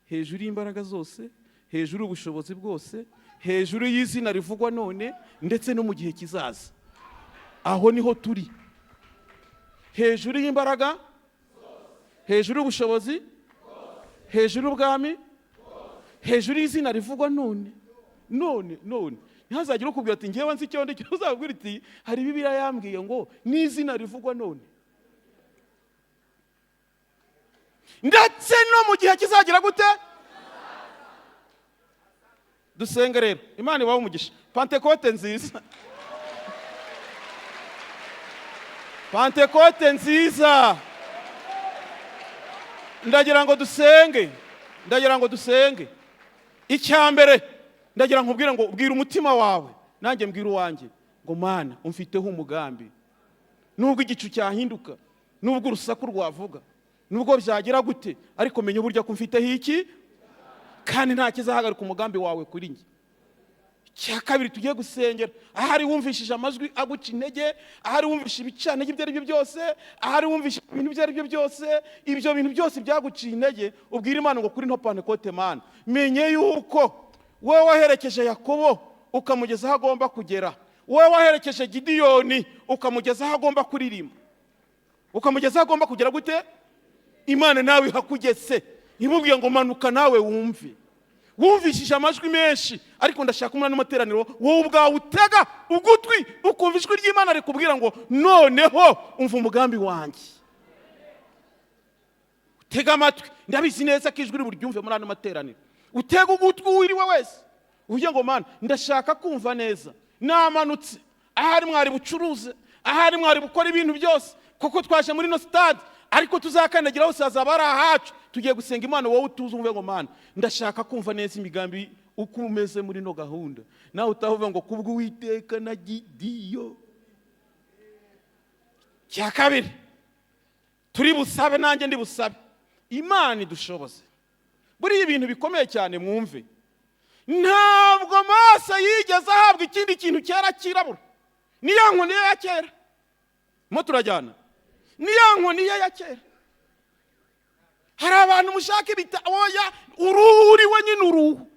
hejuru y'imbaraga zose, hejuru y'ubushobozi bwose, hejuru y'izina rivugwa none ndetse no mu gihe kizaza." Aho niho turi, hejuru y'imbaraga, hejuru y'ubushobozi, hejuru y'ubwami, hejuru y'izina rivugwa none none none. Ntihazagire ukubwira ati: "Ngewe nzi icyo ndi cyo." Uzabwira uti: "Hari Bibiliya yambwiye ngo n'izina rivugwa none ndetse no mu gihe kizagira gute." Dusenga rero, Imana ibahe umugisha. Pantekote nziza, Pantekote nziza. Ndagira ngo dusenge, ndagira ngo dusenge. Icya mbere, ndagira nkubwire ngo bwira umutima wawe, nanjye mbwira uwanjye ngo: "Mana, umfiteho umugambi. Nubwo igicu cyahinduka, nubwo urusaku rwavuga, nubwo byagira gute, ariko menya uburyo ko umfiteho iki, kandi nta kizahagarika umugambi wawe kuri njye." Icya kabiri tugiye gusengera, ahari wumvishije amajwi aguca intege, ahari wumvishije ibicantege ibyo ari byo byose, ahari wumvishije ibintu ibyo ari byo byose, ibyo bintu byose byaguciye intege, ubwira Imana ngo: "Kuri nto Pantekote, Mana, menye yuko wowe waherekeje Yakobo ukamugeza aho agomba kugera, wowe waherekeje Gidiyoni ukamugeza aho agomba kuririmba, ukamugeza aho agomba kugera gute, Imana nawe ihakugese." Imubwiye ngo: "Manuka nawe wumve." Wumvishije amajwi menshi, ariko ndashaka umwana w'amateraniro, wowe ubwawe utega ugutwi ukumva ijwi ry'Imana rikubwira ngo: "Noneho umva umugambi wanjye." Utega amatwi, ndabizi neza ko ijwi buryumve muri ano materaniro. Utega ugutwi uwiriwe wese, uvuge ngo: "Mana, ndashaka kumva neza, namanutse." Ahari mwari bucuruze, ahari mwari bukora ibintu byose, kuko twaje muri ino stade, ariko tuzakandagira hose hazaba ari ahacu. Tugiye gusenga Imana, wowe utuze umve ngo: "Mana, ndashaka kumva neza imigambi uko umeze muri ino gahunda." Nawe utavuga ngo: "Kubw'Uwiteka na Gidiyo." Cya kabiri turi busabe, nanjye ndi busabe Imana idushoboze. Buriya ibintu bikomeye cyane, mwumve, ntabwo Mose yigeze ahabwa ikindi kintu cyera cyirabura, niyo nkoni ye ya kera. Mo turajyana, niyo nkoni ye ya kera. Hari abantu mushaka ibita, oya, uruhu uriwe nyine uruhu.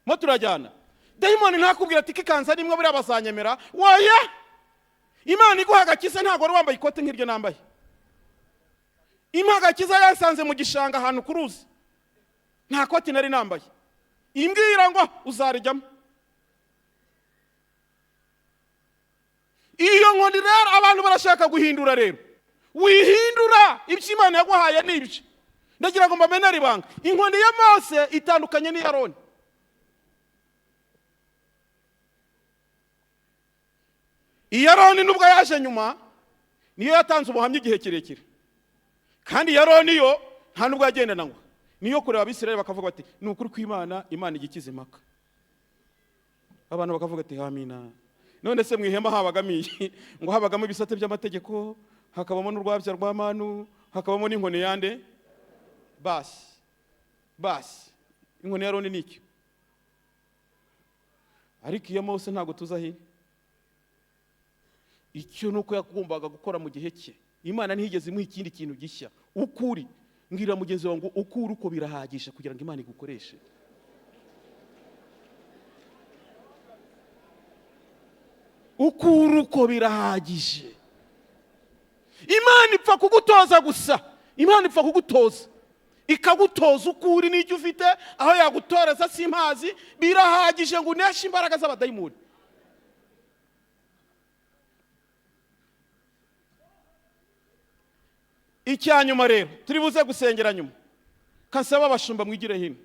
Mo turajyana. Dayimoni ntakubwira ati: "Kikanza nimwe buriya bazanyemera." Oya, Imana iguha agakiza ntabwo wari wambaye ikote nk'iryo nambaye. Impa agakiza yasanze mu gishanga ahantu ku ruzi, nta koti nari nambaye, imbwira ngo: "Uzarijyamo." Iyo nkoni rero abantu barashaka guhindura rero. Wihindura ibyo Imana yaguhaye n'ibyo. Ndagira ngo mbamenere ibanga, inkoni ya Mose itandukanye n'iya Aroni. Iya Aroni nubwo yaje nyuma niyo yatanze ubuhamya igihe kirekire, kandi iya Aroni yo nta nubwo yagendanangwa, niyo kureba Abisirayeli bakavuga bati ni ukuri kw'Imana, Imana igikiza impaka. Abantu bakavuga ati amina. None se mu ihema habagamo iyi? Ngo habagamo ibisate by'amategeko, hakabamo n'urwabya rwa manu, hakabamo n'inkoni yande. Basi basi, inkoni ya Aroni nicyo. Ariko iyo Mose ntabwo tuzi aho iri. Icyo nuko yagombaga gukora mu gihe cye. Imana ntiyigeze imuha ikindi kintu gishya. Ukuri, mbwira mugenzi wawe ngo ukuri uko birahagije kugira ngo Imana igukoreshe. Ukuri uko birahagije. Imana ipfa kugutoza gusa. Imana ipfa kugutoza, ikagutoza ukuri n'icyo ufite, aho yagutoreza simpazi, birahagije ngo uneshe imbaraga z'abadayimoni. Icyanyuma rero turi buze gusengera nyuma, kasaba abashumba mwigire hino,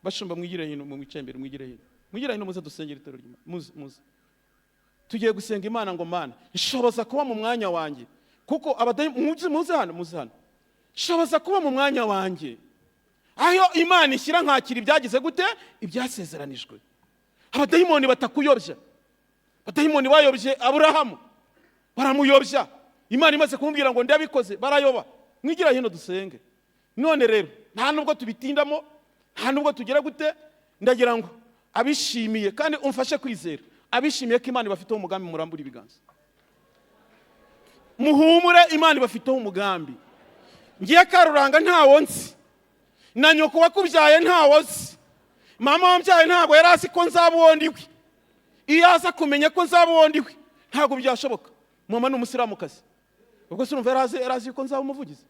bashumba mwigire hino, mu mwicaye imbere mwigire hino, mwigire hino muze dusengere itorero ry'Imana. Muze, muze. Tugiye gusenga Imana ngo Mana nshoboza kuba mu mwanya wanjye, kuko abadayimoni, muze, muze hano, muze hano, nshoboza kuba mu mwanya wanjye, aho Imana ishyira nkakira ibyagize gute, ibyasezeranijwe. Abadayimoni batakuyobya. Abadayimoni bayobye Aburahamu, baramuyobya. Imana imaze kumubwira ngo ndabikoze, barayoba. Mwigira hino dusenge. None rero nta nubwo tubitindamo, nta nubwo tugira gute, ndagira ngo abishimiye kandi umfashe kwizera, abishimiye ko Imana ibafiteho umugambi, murambure ibiganza. Muhumure, Imana ibafiteho umugambi. Ngiye Karuranga ntawo nzi, na nyoko wakubyaye ntawo nzi, mama wambyaye ntabwo yari azi ko nzaba uwo ndiwe. Iyo aza kumenya ko nzaba uwo ndiwe ntabwo byashoboka. Mama ni umusilamukazi, ubwo se urumva yari azi ko nzaba umuvugizi?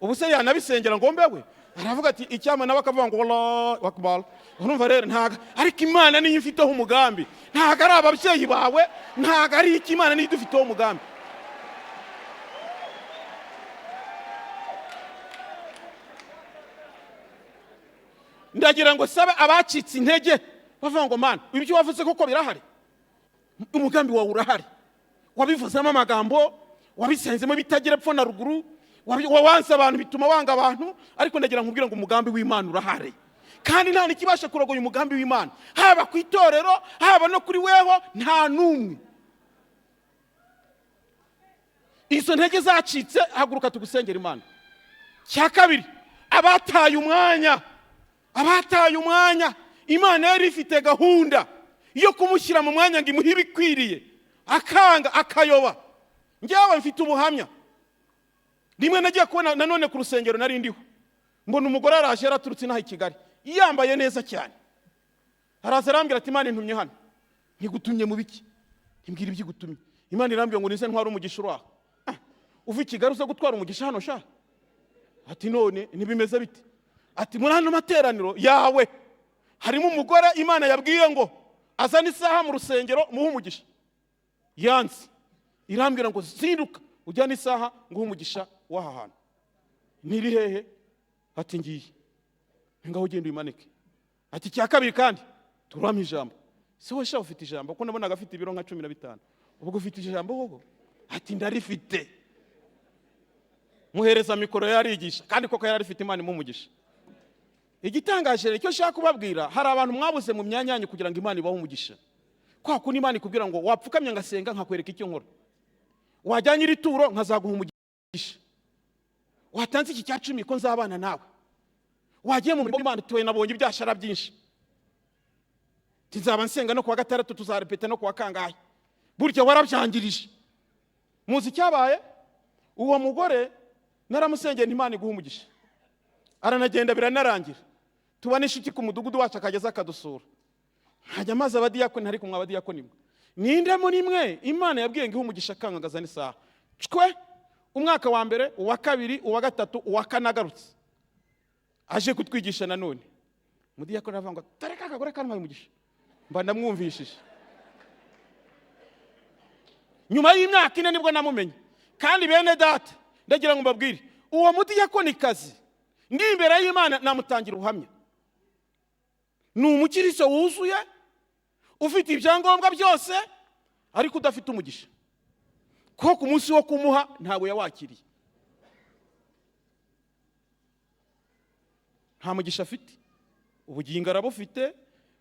Ubu se yanabisengera ngo mbewe? Aravuga ati icyama, nawe akavuga ngo Allahu Akbar. Urumva rero ntago, ariko Imana niyo ifiteho umugambi, ntago ari ababyeyi bawe, ntago ari iki, Imana niyo idufiteho umugambi. Ndagira ngo sabe abacitse intege bavuga ngo Mana ibyo wavuze koko birahari, umugambi wawe urahari, wabivuzemo amagambo, wabisenzemo bitagira epfo na ruguru, wawanze abantu bituma wanga abantu, ariko ndagira nkubwire ngo umugambi w'Imana urahari, kandi nta nikibasha kurogoya umugambi w'Imana, haba ku itorero, haba no kuri weho, nta n'umwe. Izo ntege zacitse, haguruka tugusengera Imana. Cya kabiri, abataye umwanya, abataye umwanya, Imana yari ifite gahunda yo kumushyira mu mwanya ngo imuhe ibikwiriye, akanga akayoba. Njyewe mfite ubuhamya. Rimwe nagiye kubona nanone ku rusengero nari ndiho, mbona umugore araje yaraturutse inaha i Kigali, yambaye neza cyane, araza arambwira ati Imana intumye hano. Ntigutumye mu biki? Ntimbwira ibyigutumye. Imana irambwira ngo nize ntware umugisha uraha. Uva i Kigali uza gutwara umugisha hano sha? Ati none ntibimeze bite? Ati muri hano materaniro yawe harimo umugore Imana yabwiye ngo azane isaha mu rusengero muhe umugisha, yanze. Irambwira ngo zinduka ujyane isaha nguhe umugisha w'aha hantu. Ntiri hehe? Ati ngiye. Ngaho ugenda uyimanike. Ati cya kabiri kandi turama ijambo. Se wowe sha ufite ijambo? Ko nabonaga afite ibiro nka 15. Ubwo ufite ijambo wowe? Ati ndarifite. Muhereza mikoro yarigisha, kandi koko yararifite, Imana imumugisha. Igitangaje rero icyo nshaka kubabwira, hari abantu mwabuze mu myanya yanyu kugira ngo Imana ibahe umugisha. Kwa kundi Imana ikubwira ngo wapfukamye ngasenga nkakwereka icyo nkora, wajyanye iri turo nkazaguha umugisha, watanze iki cya 10 ko nzabana nawe, wagiye mu murimo w'Imana tuwe nabonye ibyashara byinshi, nzaba nsenga no kuwa gatandatu tuzarepeta no kuwa kangahe, burya warabyangirije. Muzi icyabaye? Uwo mugore naramusengeye nti Imana iguhe umugisha, aranagenda biranarangira, tuba n'inshuti ku mudugudu wacu akageza akadusura, nkajya maze abadiyakoni, ariko mwa abadiyakoni mwe ninde muri mwe Imana yabwiye ngo ihe umugisha akangagaza n'isaha? Cwe umwaka wa mbere, uwa kabiri, uwa gatatu, uwa kane agarutse aje kutwigisha nanone, umudiyakoni aravuga ngo tareka akagore kantwaye umugisha, mba ndamwumvishije. Nyuma y'imyaka 4 nibwo namumenye. Kandi bene data, ndagira ngo mbabwire, uwo mudiyakonikazi ndi imbere y'Imana namutangira ubuhamya, ni umukiristo wuzuye, ufite ibyangombwa byose, ariko udafite umugisha, kuko ku munsi wo kumuha ntabwo yawakiriye. Nta mugisha afite. Ubugingo arabufite,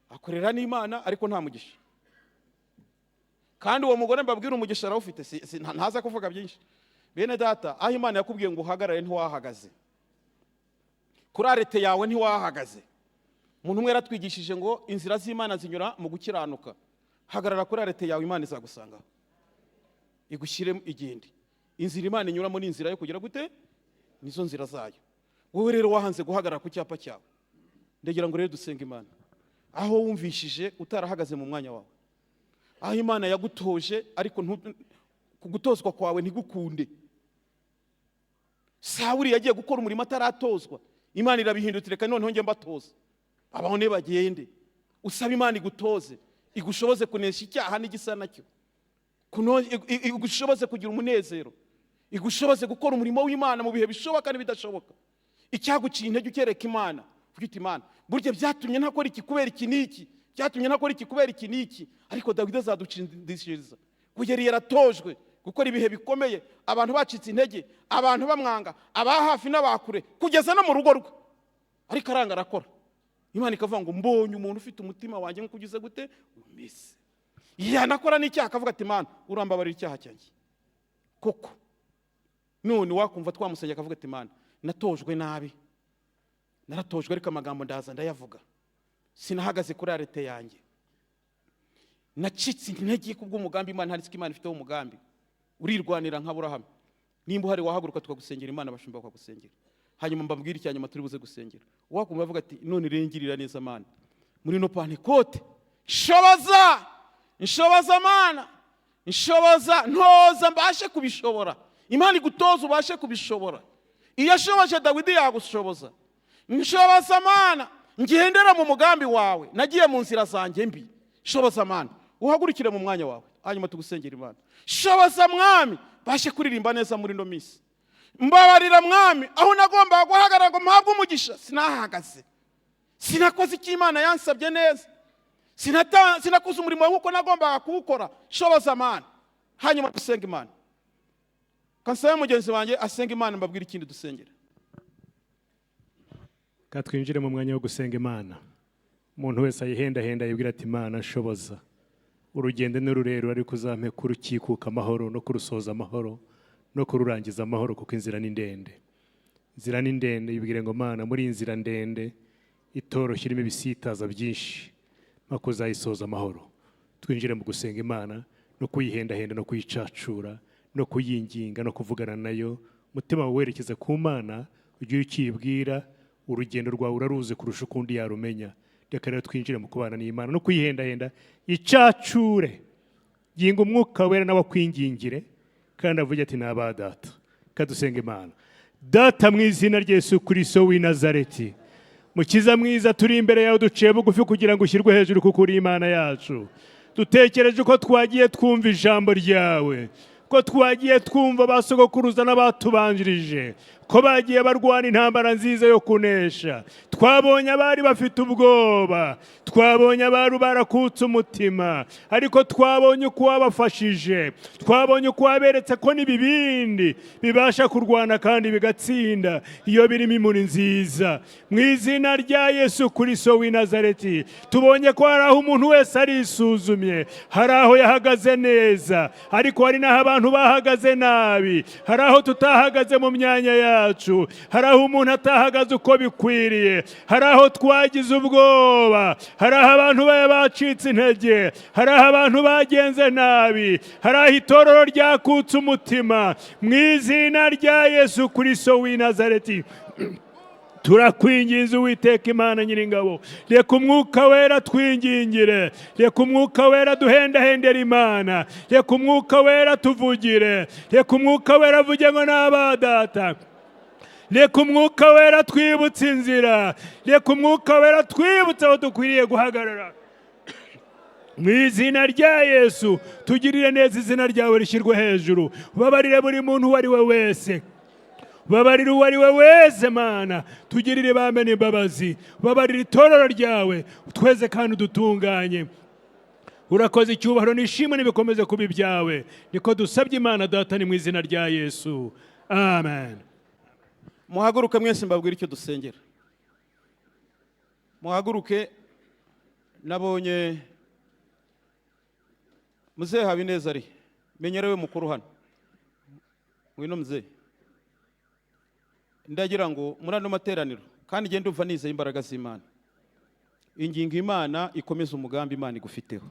akorera n'Imana, ariko nta mugisha. Kandi uwo mugore mbabwira umugisha arawufite, ntaza kuvuga byinshi. Bene data, aho Imana yakubwiye ngo uhagarare ntiwahagaze, kuri arete yawe ntiwahagaze. Umuntu umwe yaratwigishije ngo inzira z'Imana zinyura mu gukiranuka. Hagarara kuri arete yawe, Imana izagusangaho igushyire igende. Inzira Imana inyuramo ni inzira yo kugira gute? Nizo nzira zayo. Wowe rero wahanze guhagarara ku cyapa cyawe. Ndagira ngo rero dusenge Imana. Aho wumvishije utarahagaze mu mwanya wawe, aho Imana yagutoje ariko kugutozwa kwawe ntigukunde. Sawuli yagiye gukora umurimo ataratozwa, Imana irabihindutira, reka noneho njye mbatoza, abaho ne bagende. Usaba Imana igutoze, igushoboze kunesha icyaha n'igisa nacyo, igushoboze kugira umunezero, igushoboze gukora umurimo w'Imana mu bihe bishoboka n'ibidashoboka. Icyaguciye intege ukereka Imana, uvuga uti Imana, burya byatumye ntakora iki kubera iki n'iki, byatumye ntakora iki kubera iki n'iki. Ariko Dawidi azaducindishiriza, kuko yari yaratojwe gukora ibihe bikomeye, abantu bacitse intege, abantu bamwanga, aba hafi n'abakure, kugeza no mu rugo rwe, ariko aranga arakora. Imana ikavuga ngo mbonye umuntu ufite umutima wanjye nk'uko ugize gute umeze. Yanakora n'icyaha akavuga ati Mana urambabarira icyaha cyanjye koko. None wakumva twamusengera akavuga ati Mana natojwe nabi, naratojwe ariko amagambo ndaza ndayavuga, sinahagaze kuri arete yanjye, nacitse intege kubw'umugambi Imana, hari Imana ifiteho umugambi. Urirwanira nka Aburahamu. Nimba uhari wahaguruka tukagusengera Imana, abashumba bakagusengera. Hanyuma mbabwire icya nyuma turi buze gusengera. Wakumva avuga ati none rengirira neza Mana muri no Pantekote, nshoboza, nshoboza Mana, nshoboza, ntoza mbashe kubishobora. Imana igutoza ubashe kubishobora. Iyo ashoboje Dawidi yagushoboza. Nshoboza Mana ngendera mu mugambi wawe, nagiye mu nzira zanjye mbi. Shoboza Mana, uhagurukire mu mwanya wawe, hanyuma tugusengera Imana. Shoboza Mwami bashe kuririmba neza muri no minsi. Mbabarira Mwami, aho nagombaga guhagarara ngo mpabwe umugisha sinahagaze, sinakoze icyo Imana yansabye neza, sinakoze umurimo nk'uko nagombaga kuwukora. Shoboza Mana, hanyuma dusenge Imana. Kansabe mugenzi wanjye asenga Imana, mbabwire ikindi dusengera. Ka twinjire mu mwanya wo gusenga Imana. Umuntu wese ayihendahenda yibwira ati Imana nshoboza, urugendo ni rurerure ariko uzampe kurukikuka amahoro no kurusoza amahoro no kururangiza amahoro, kuko inzira ni ndende. Inzira ni ndende, yibwire ngo Mana muri iyi nzira ndende itoroshye irimo ibisitaza byinshi, mpaka uzayisoza amahoro. Twinjire mu gusenga Imana no kuyihendahenda no kuyicacura no kuyinginga no kuvugana nayo. Umutima wawe werekeze ku Mana, ujye ukibwira urugendo rwawe uraruzi kurusha ukundi yarumenya. Reka rero twinjire mu kubana n'Imana no kuyihendahenda, icacure, yinga umwuka wera nawe akwingingire, kandi avuge ati naba data. Kadusenga Imana. Data mu izina rya Yesu Kristo w'i Nazareti, Mukiza mwiza, turi imbere yawe duciye bugufi kugira ngo ushyirwe hejuru kuko uri Imana yacu. Dutekereje uko twagiye twumva ijambo ryawe, ko twagiye twumva ba sogokuruza n'abatubanjirije, ko bagiye barwana intambara nziza yo kunesha. Twabonye abari bafite ubwoba, twabonye abari barakutse umutima, ariko twabonye uko wabafashije, twabonye uko waberetse ko n'ibibindi bibasha kurwana kandi bigatsinda iyo birimo imuri nziza. Mu izina rya Yesu Kristo w'i Nazareti, tubonye ko hari aho umuntu wese arisuzumye, hari aho yahagaze neza, ariko hari n'aho abantu bahagaze nabi, hari aho tutahagaze mu myanya yacu, hari aho umuntu atahagaze uko bikwiriye, hari aho twagize ubwoba, hari aho abantu bacitse intege, hari aho abantu bagenze nabi, hari aho itorero ryakutse umutima. Mu izina rya Yesu Kristo w'i Nazareti, turakwinginze Uwiteka Imana nyiringabo, reka umwuka wera twingingire, reka umwuka wera duhendahendera Imana, reka umwuka wera tuvugire, reka umwuka wera avuge ngo naba data, reka umwuka wera twibutse inzira, reka umwuka wera twibutse aho dukwiriye guhagarara. Mu izina rya Yesu, tugirire neza, izina ryawe rishyirwe hejuru. Babarire buri muntu uwo ari we wese, babarire uwo ari we wese. Mana, tugirire ibambe n'imbabazi, babarire itorero ryawe, tweze kandi udutunganye. Urakoze, icyubahiro n'ishimwe nibikomeze kuba ibyawe. Niko dusabye Imana Data, ni mu izina rya Yesu, amen. Muhaguruke mwese, mbabwire icyo dusengera. Muhaguruke. Nabonye muzehe Habineza ari menyerewe mukuru hano. Ngwino muzehe. Ndagira ngo muri ano materaniro, kandi ngende umva nizeye imbaraga z'Imana, ingingo Imana ikomeza umugambi Imana igufiteho.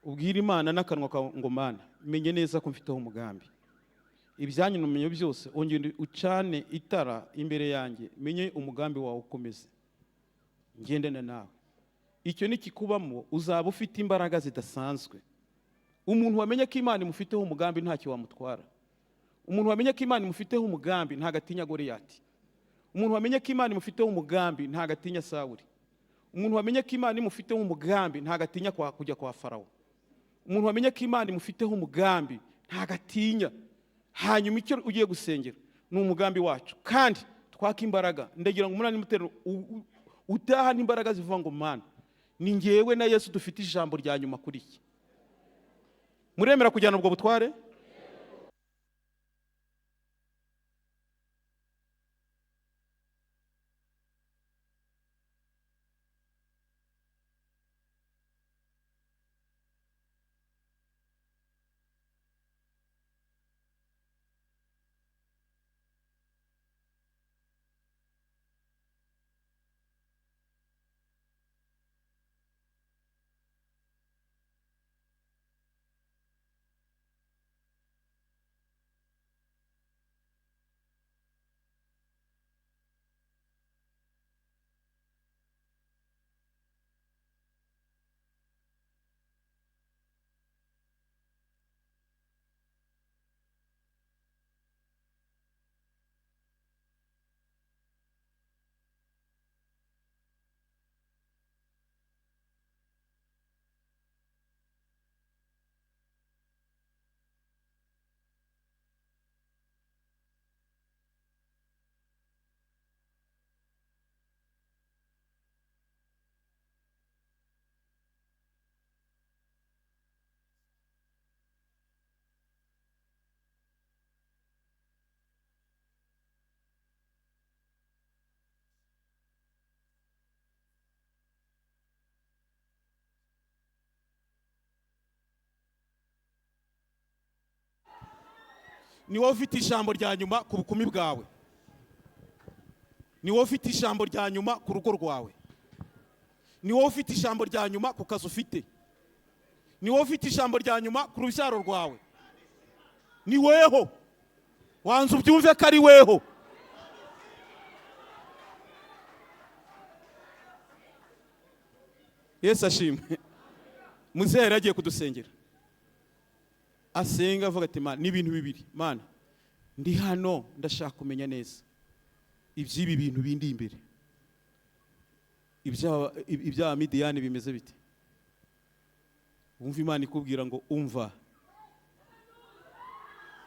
Ubwire Imana n'akanwa kawe ngo: "Mana, menye neza ko mfiteho umugambi. Ibyanyu numenye byose, ongera ucane itara imbere yanjye, menye umugambi wawe, ukomeze ngendane nawe." Icyo nikikubamo, uzaba ufite imbaraga zidasanzwe. Umuntu wamenye ko Imana imufiteho umugambi, ntacyo wamutwara. Umuntu wamenye ko Imana imufiteho umugambi ntabwo atinya Goriyati. Umuntu wamenye ko Imana imufiteho umugambi ntabwo atinya Sawuri. Umuntu wamenye ko Imana imufiteho umugambi ntabwo atinya kujya kwa Farawo. Umuntu wamenye ko Imana imufiteho umugambi ntabwo atinya. Hanyuma icyo ugiye gusengera ni umugambi wacu, kandi twaka imbaraga. Ndagira ngo umunani mutero utaha n'imbaraga zivuga ngo: "Mana, ni ngewe na Yesu dufite ijambo rya nyuma kuri iki." Muremera kujyana ubwo butware? Ni wowe ufite ijambo rya nyuma ku bukumi bwawe, ni wowe ufite ijambo rya nyuma ku rugo rwawe, ni wowe ufite ijambo rya nyuma ku kazi ufite, ni wowe ufite ijambo rya nyuma ku rubyaro rwawe. Ni weho, wanza ubyumve ko ari weho. Yesu ashimwe. Muzehe yari agiye kudusengera, asenga avuga ati: "Mana, ni ibintu bibiri. Mana, ndi hano, ndashaka kumenya neza iby'ibi bintu bindi imbere, ibya Midiyani bimeze bite?" Wumva Imana ikubwira ngo: "Umva,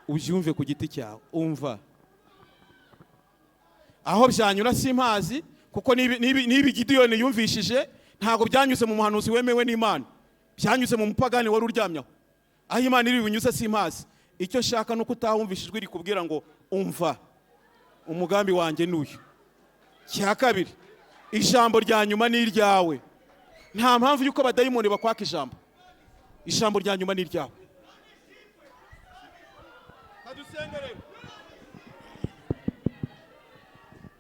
ubyumve ku giti cyawe, umva." Aho byanyura simpazi, kuko niba Gidiyoni yumvishije, ntabwo byanyuze mu muhanuzi wemewe n'Imana, byanyuze mu mupagani wari uryamye aho. Aho Imana iri bunyuze simpazi. Icyo nshaka ni uko utahumvishe ijwi rikubwira ngo: "Umva, umugambi wanjye ni uyu." Cya kabiri, ijambo rya nyuma ni iryawe. Nta mpamvu y'uko abadayimoni bakwaka ijambo. Ijambo rya nyuma ni iryawe. Kadusenge rero.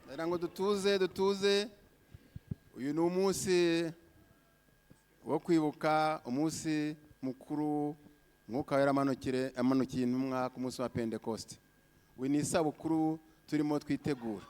Ndagira ngo dutuze, dutuze. Uyu ni umunsi wo kwibuka umunsi mukuru Mwuka Wera amanukiye intumwa ku munsi wa Pentekoste. Uyu ni isabukuru turimo twitegura.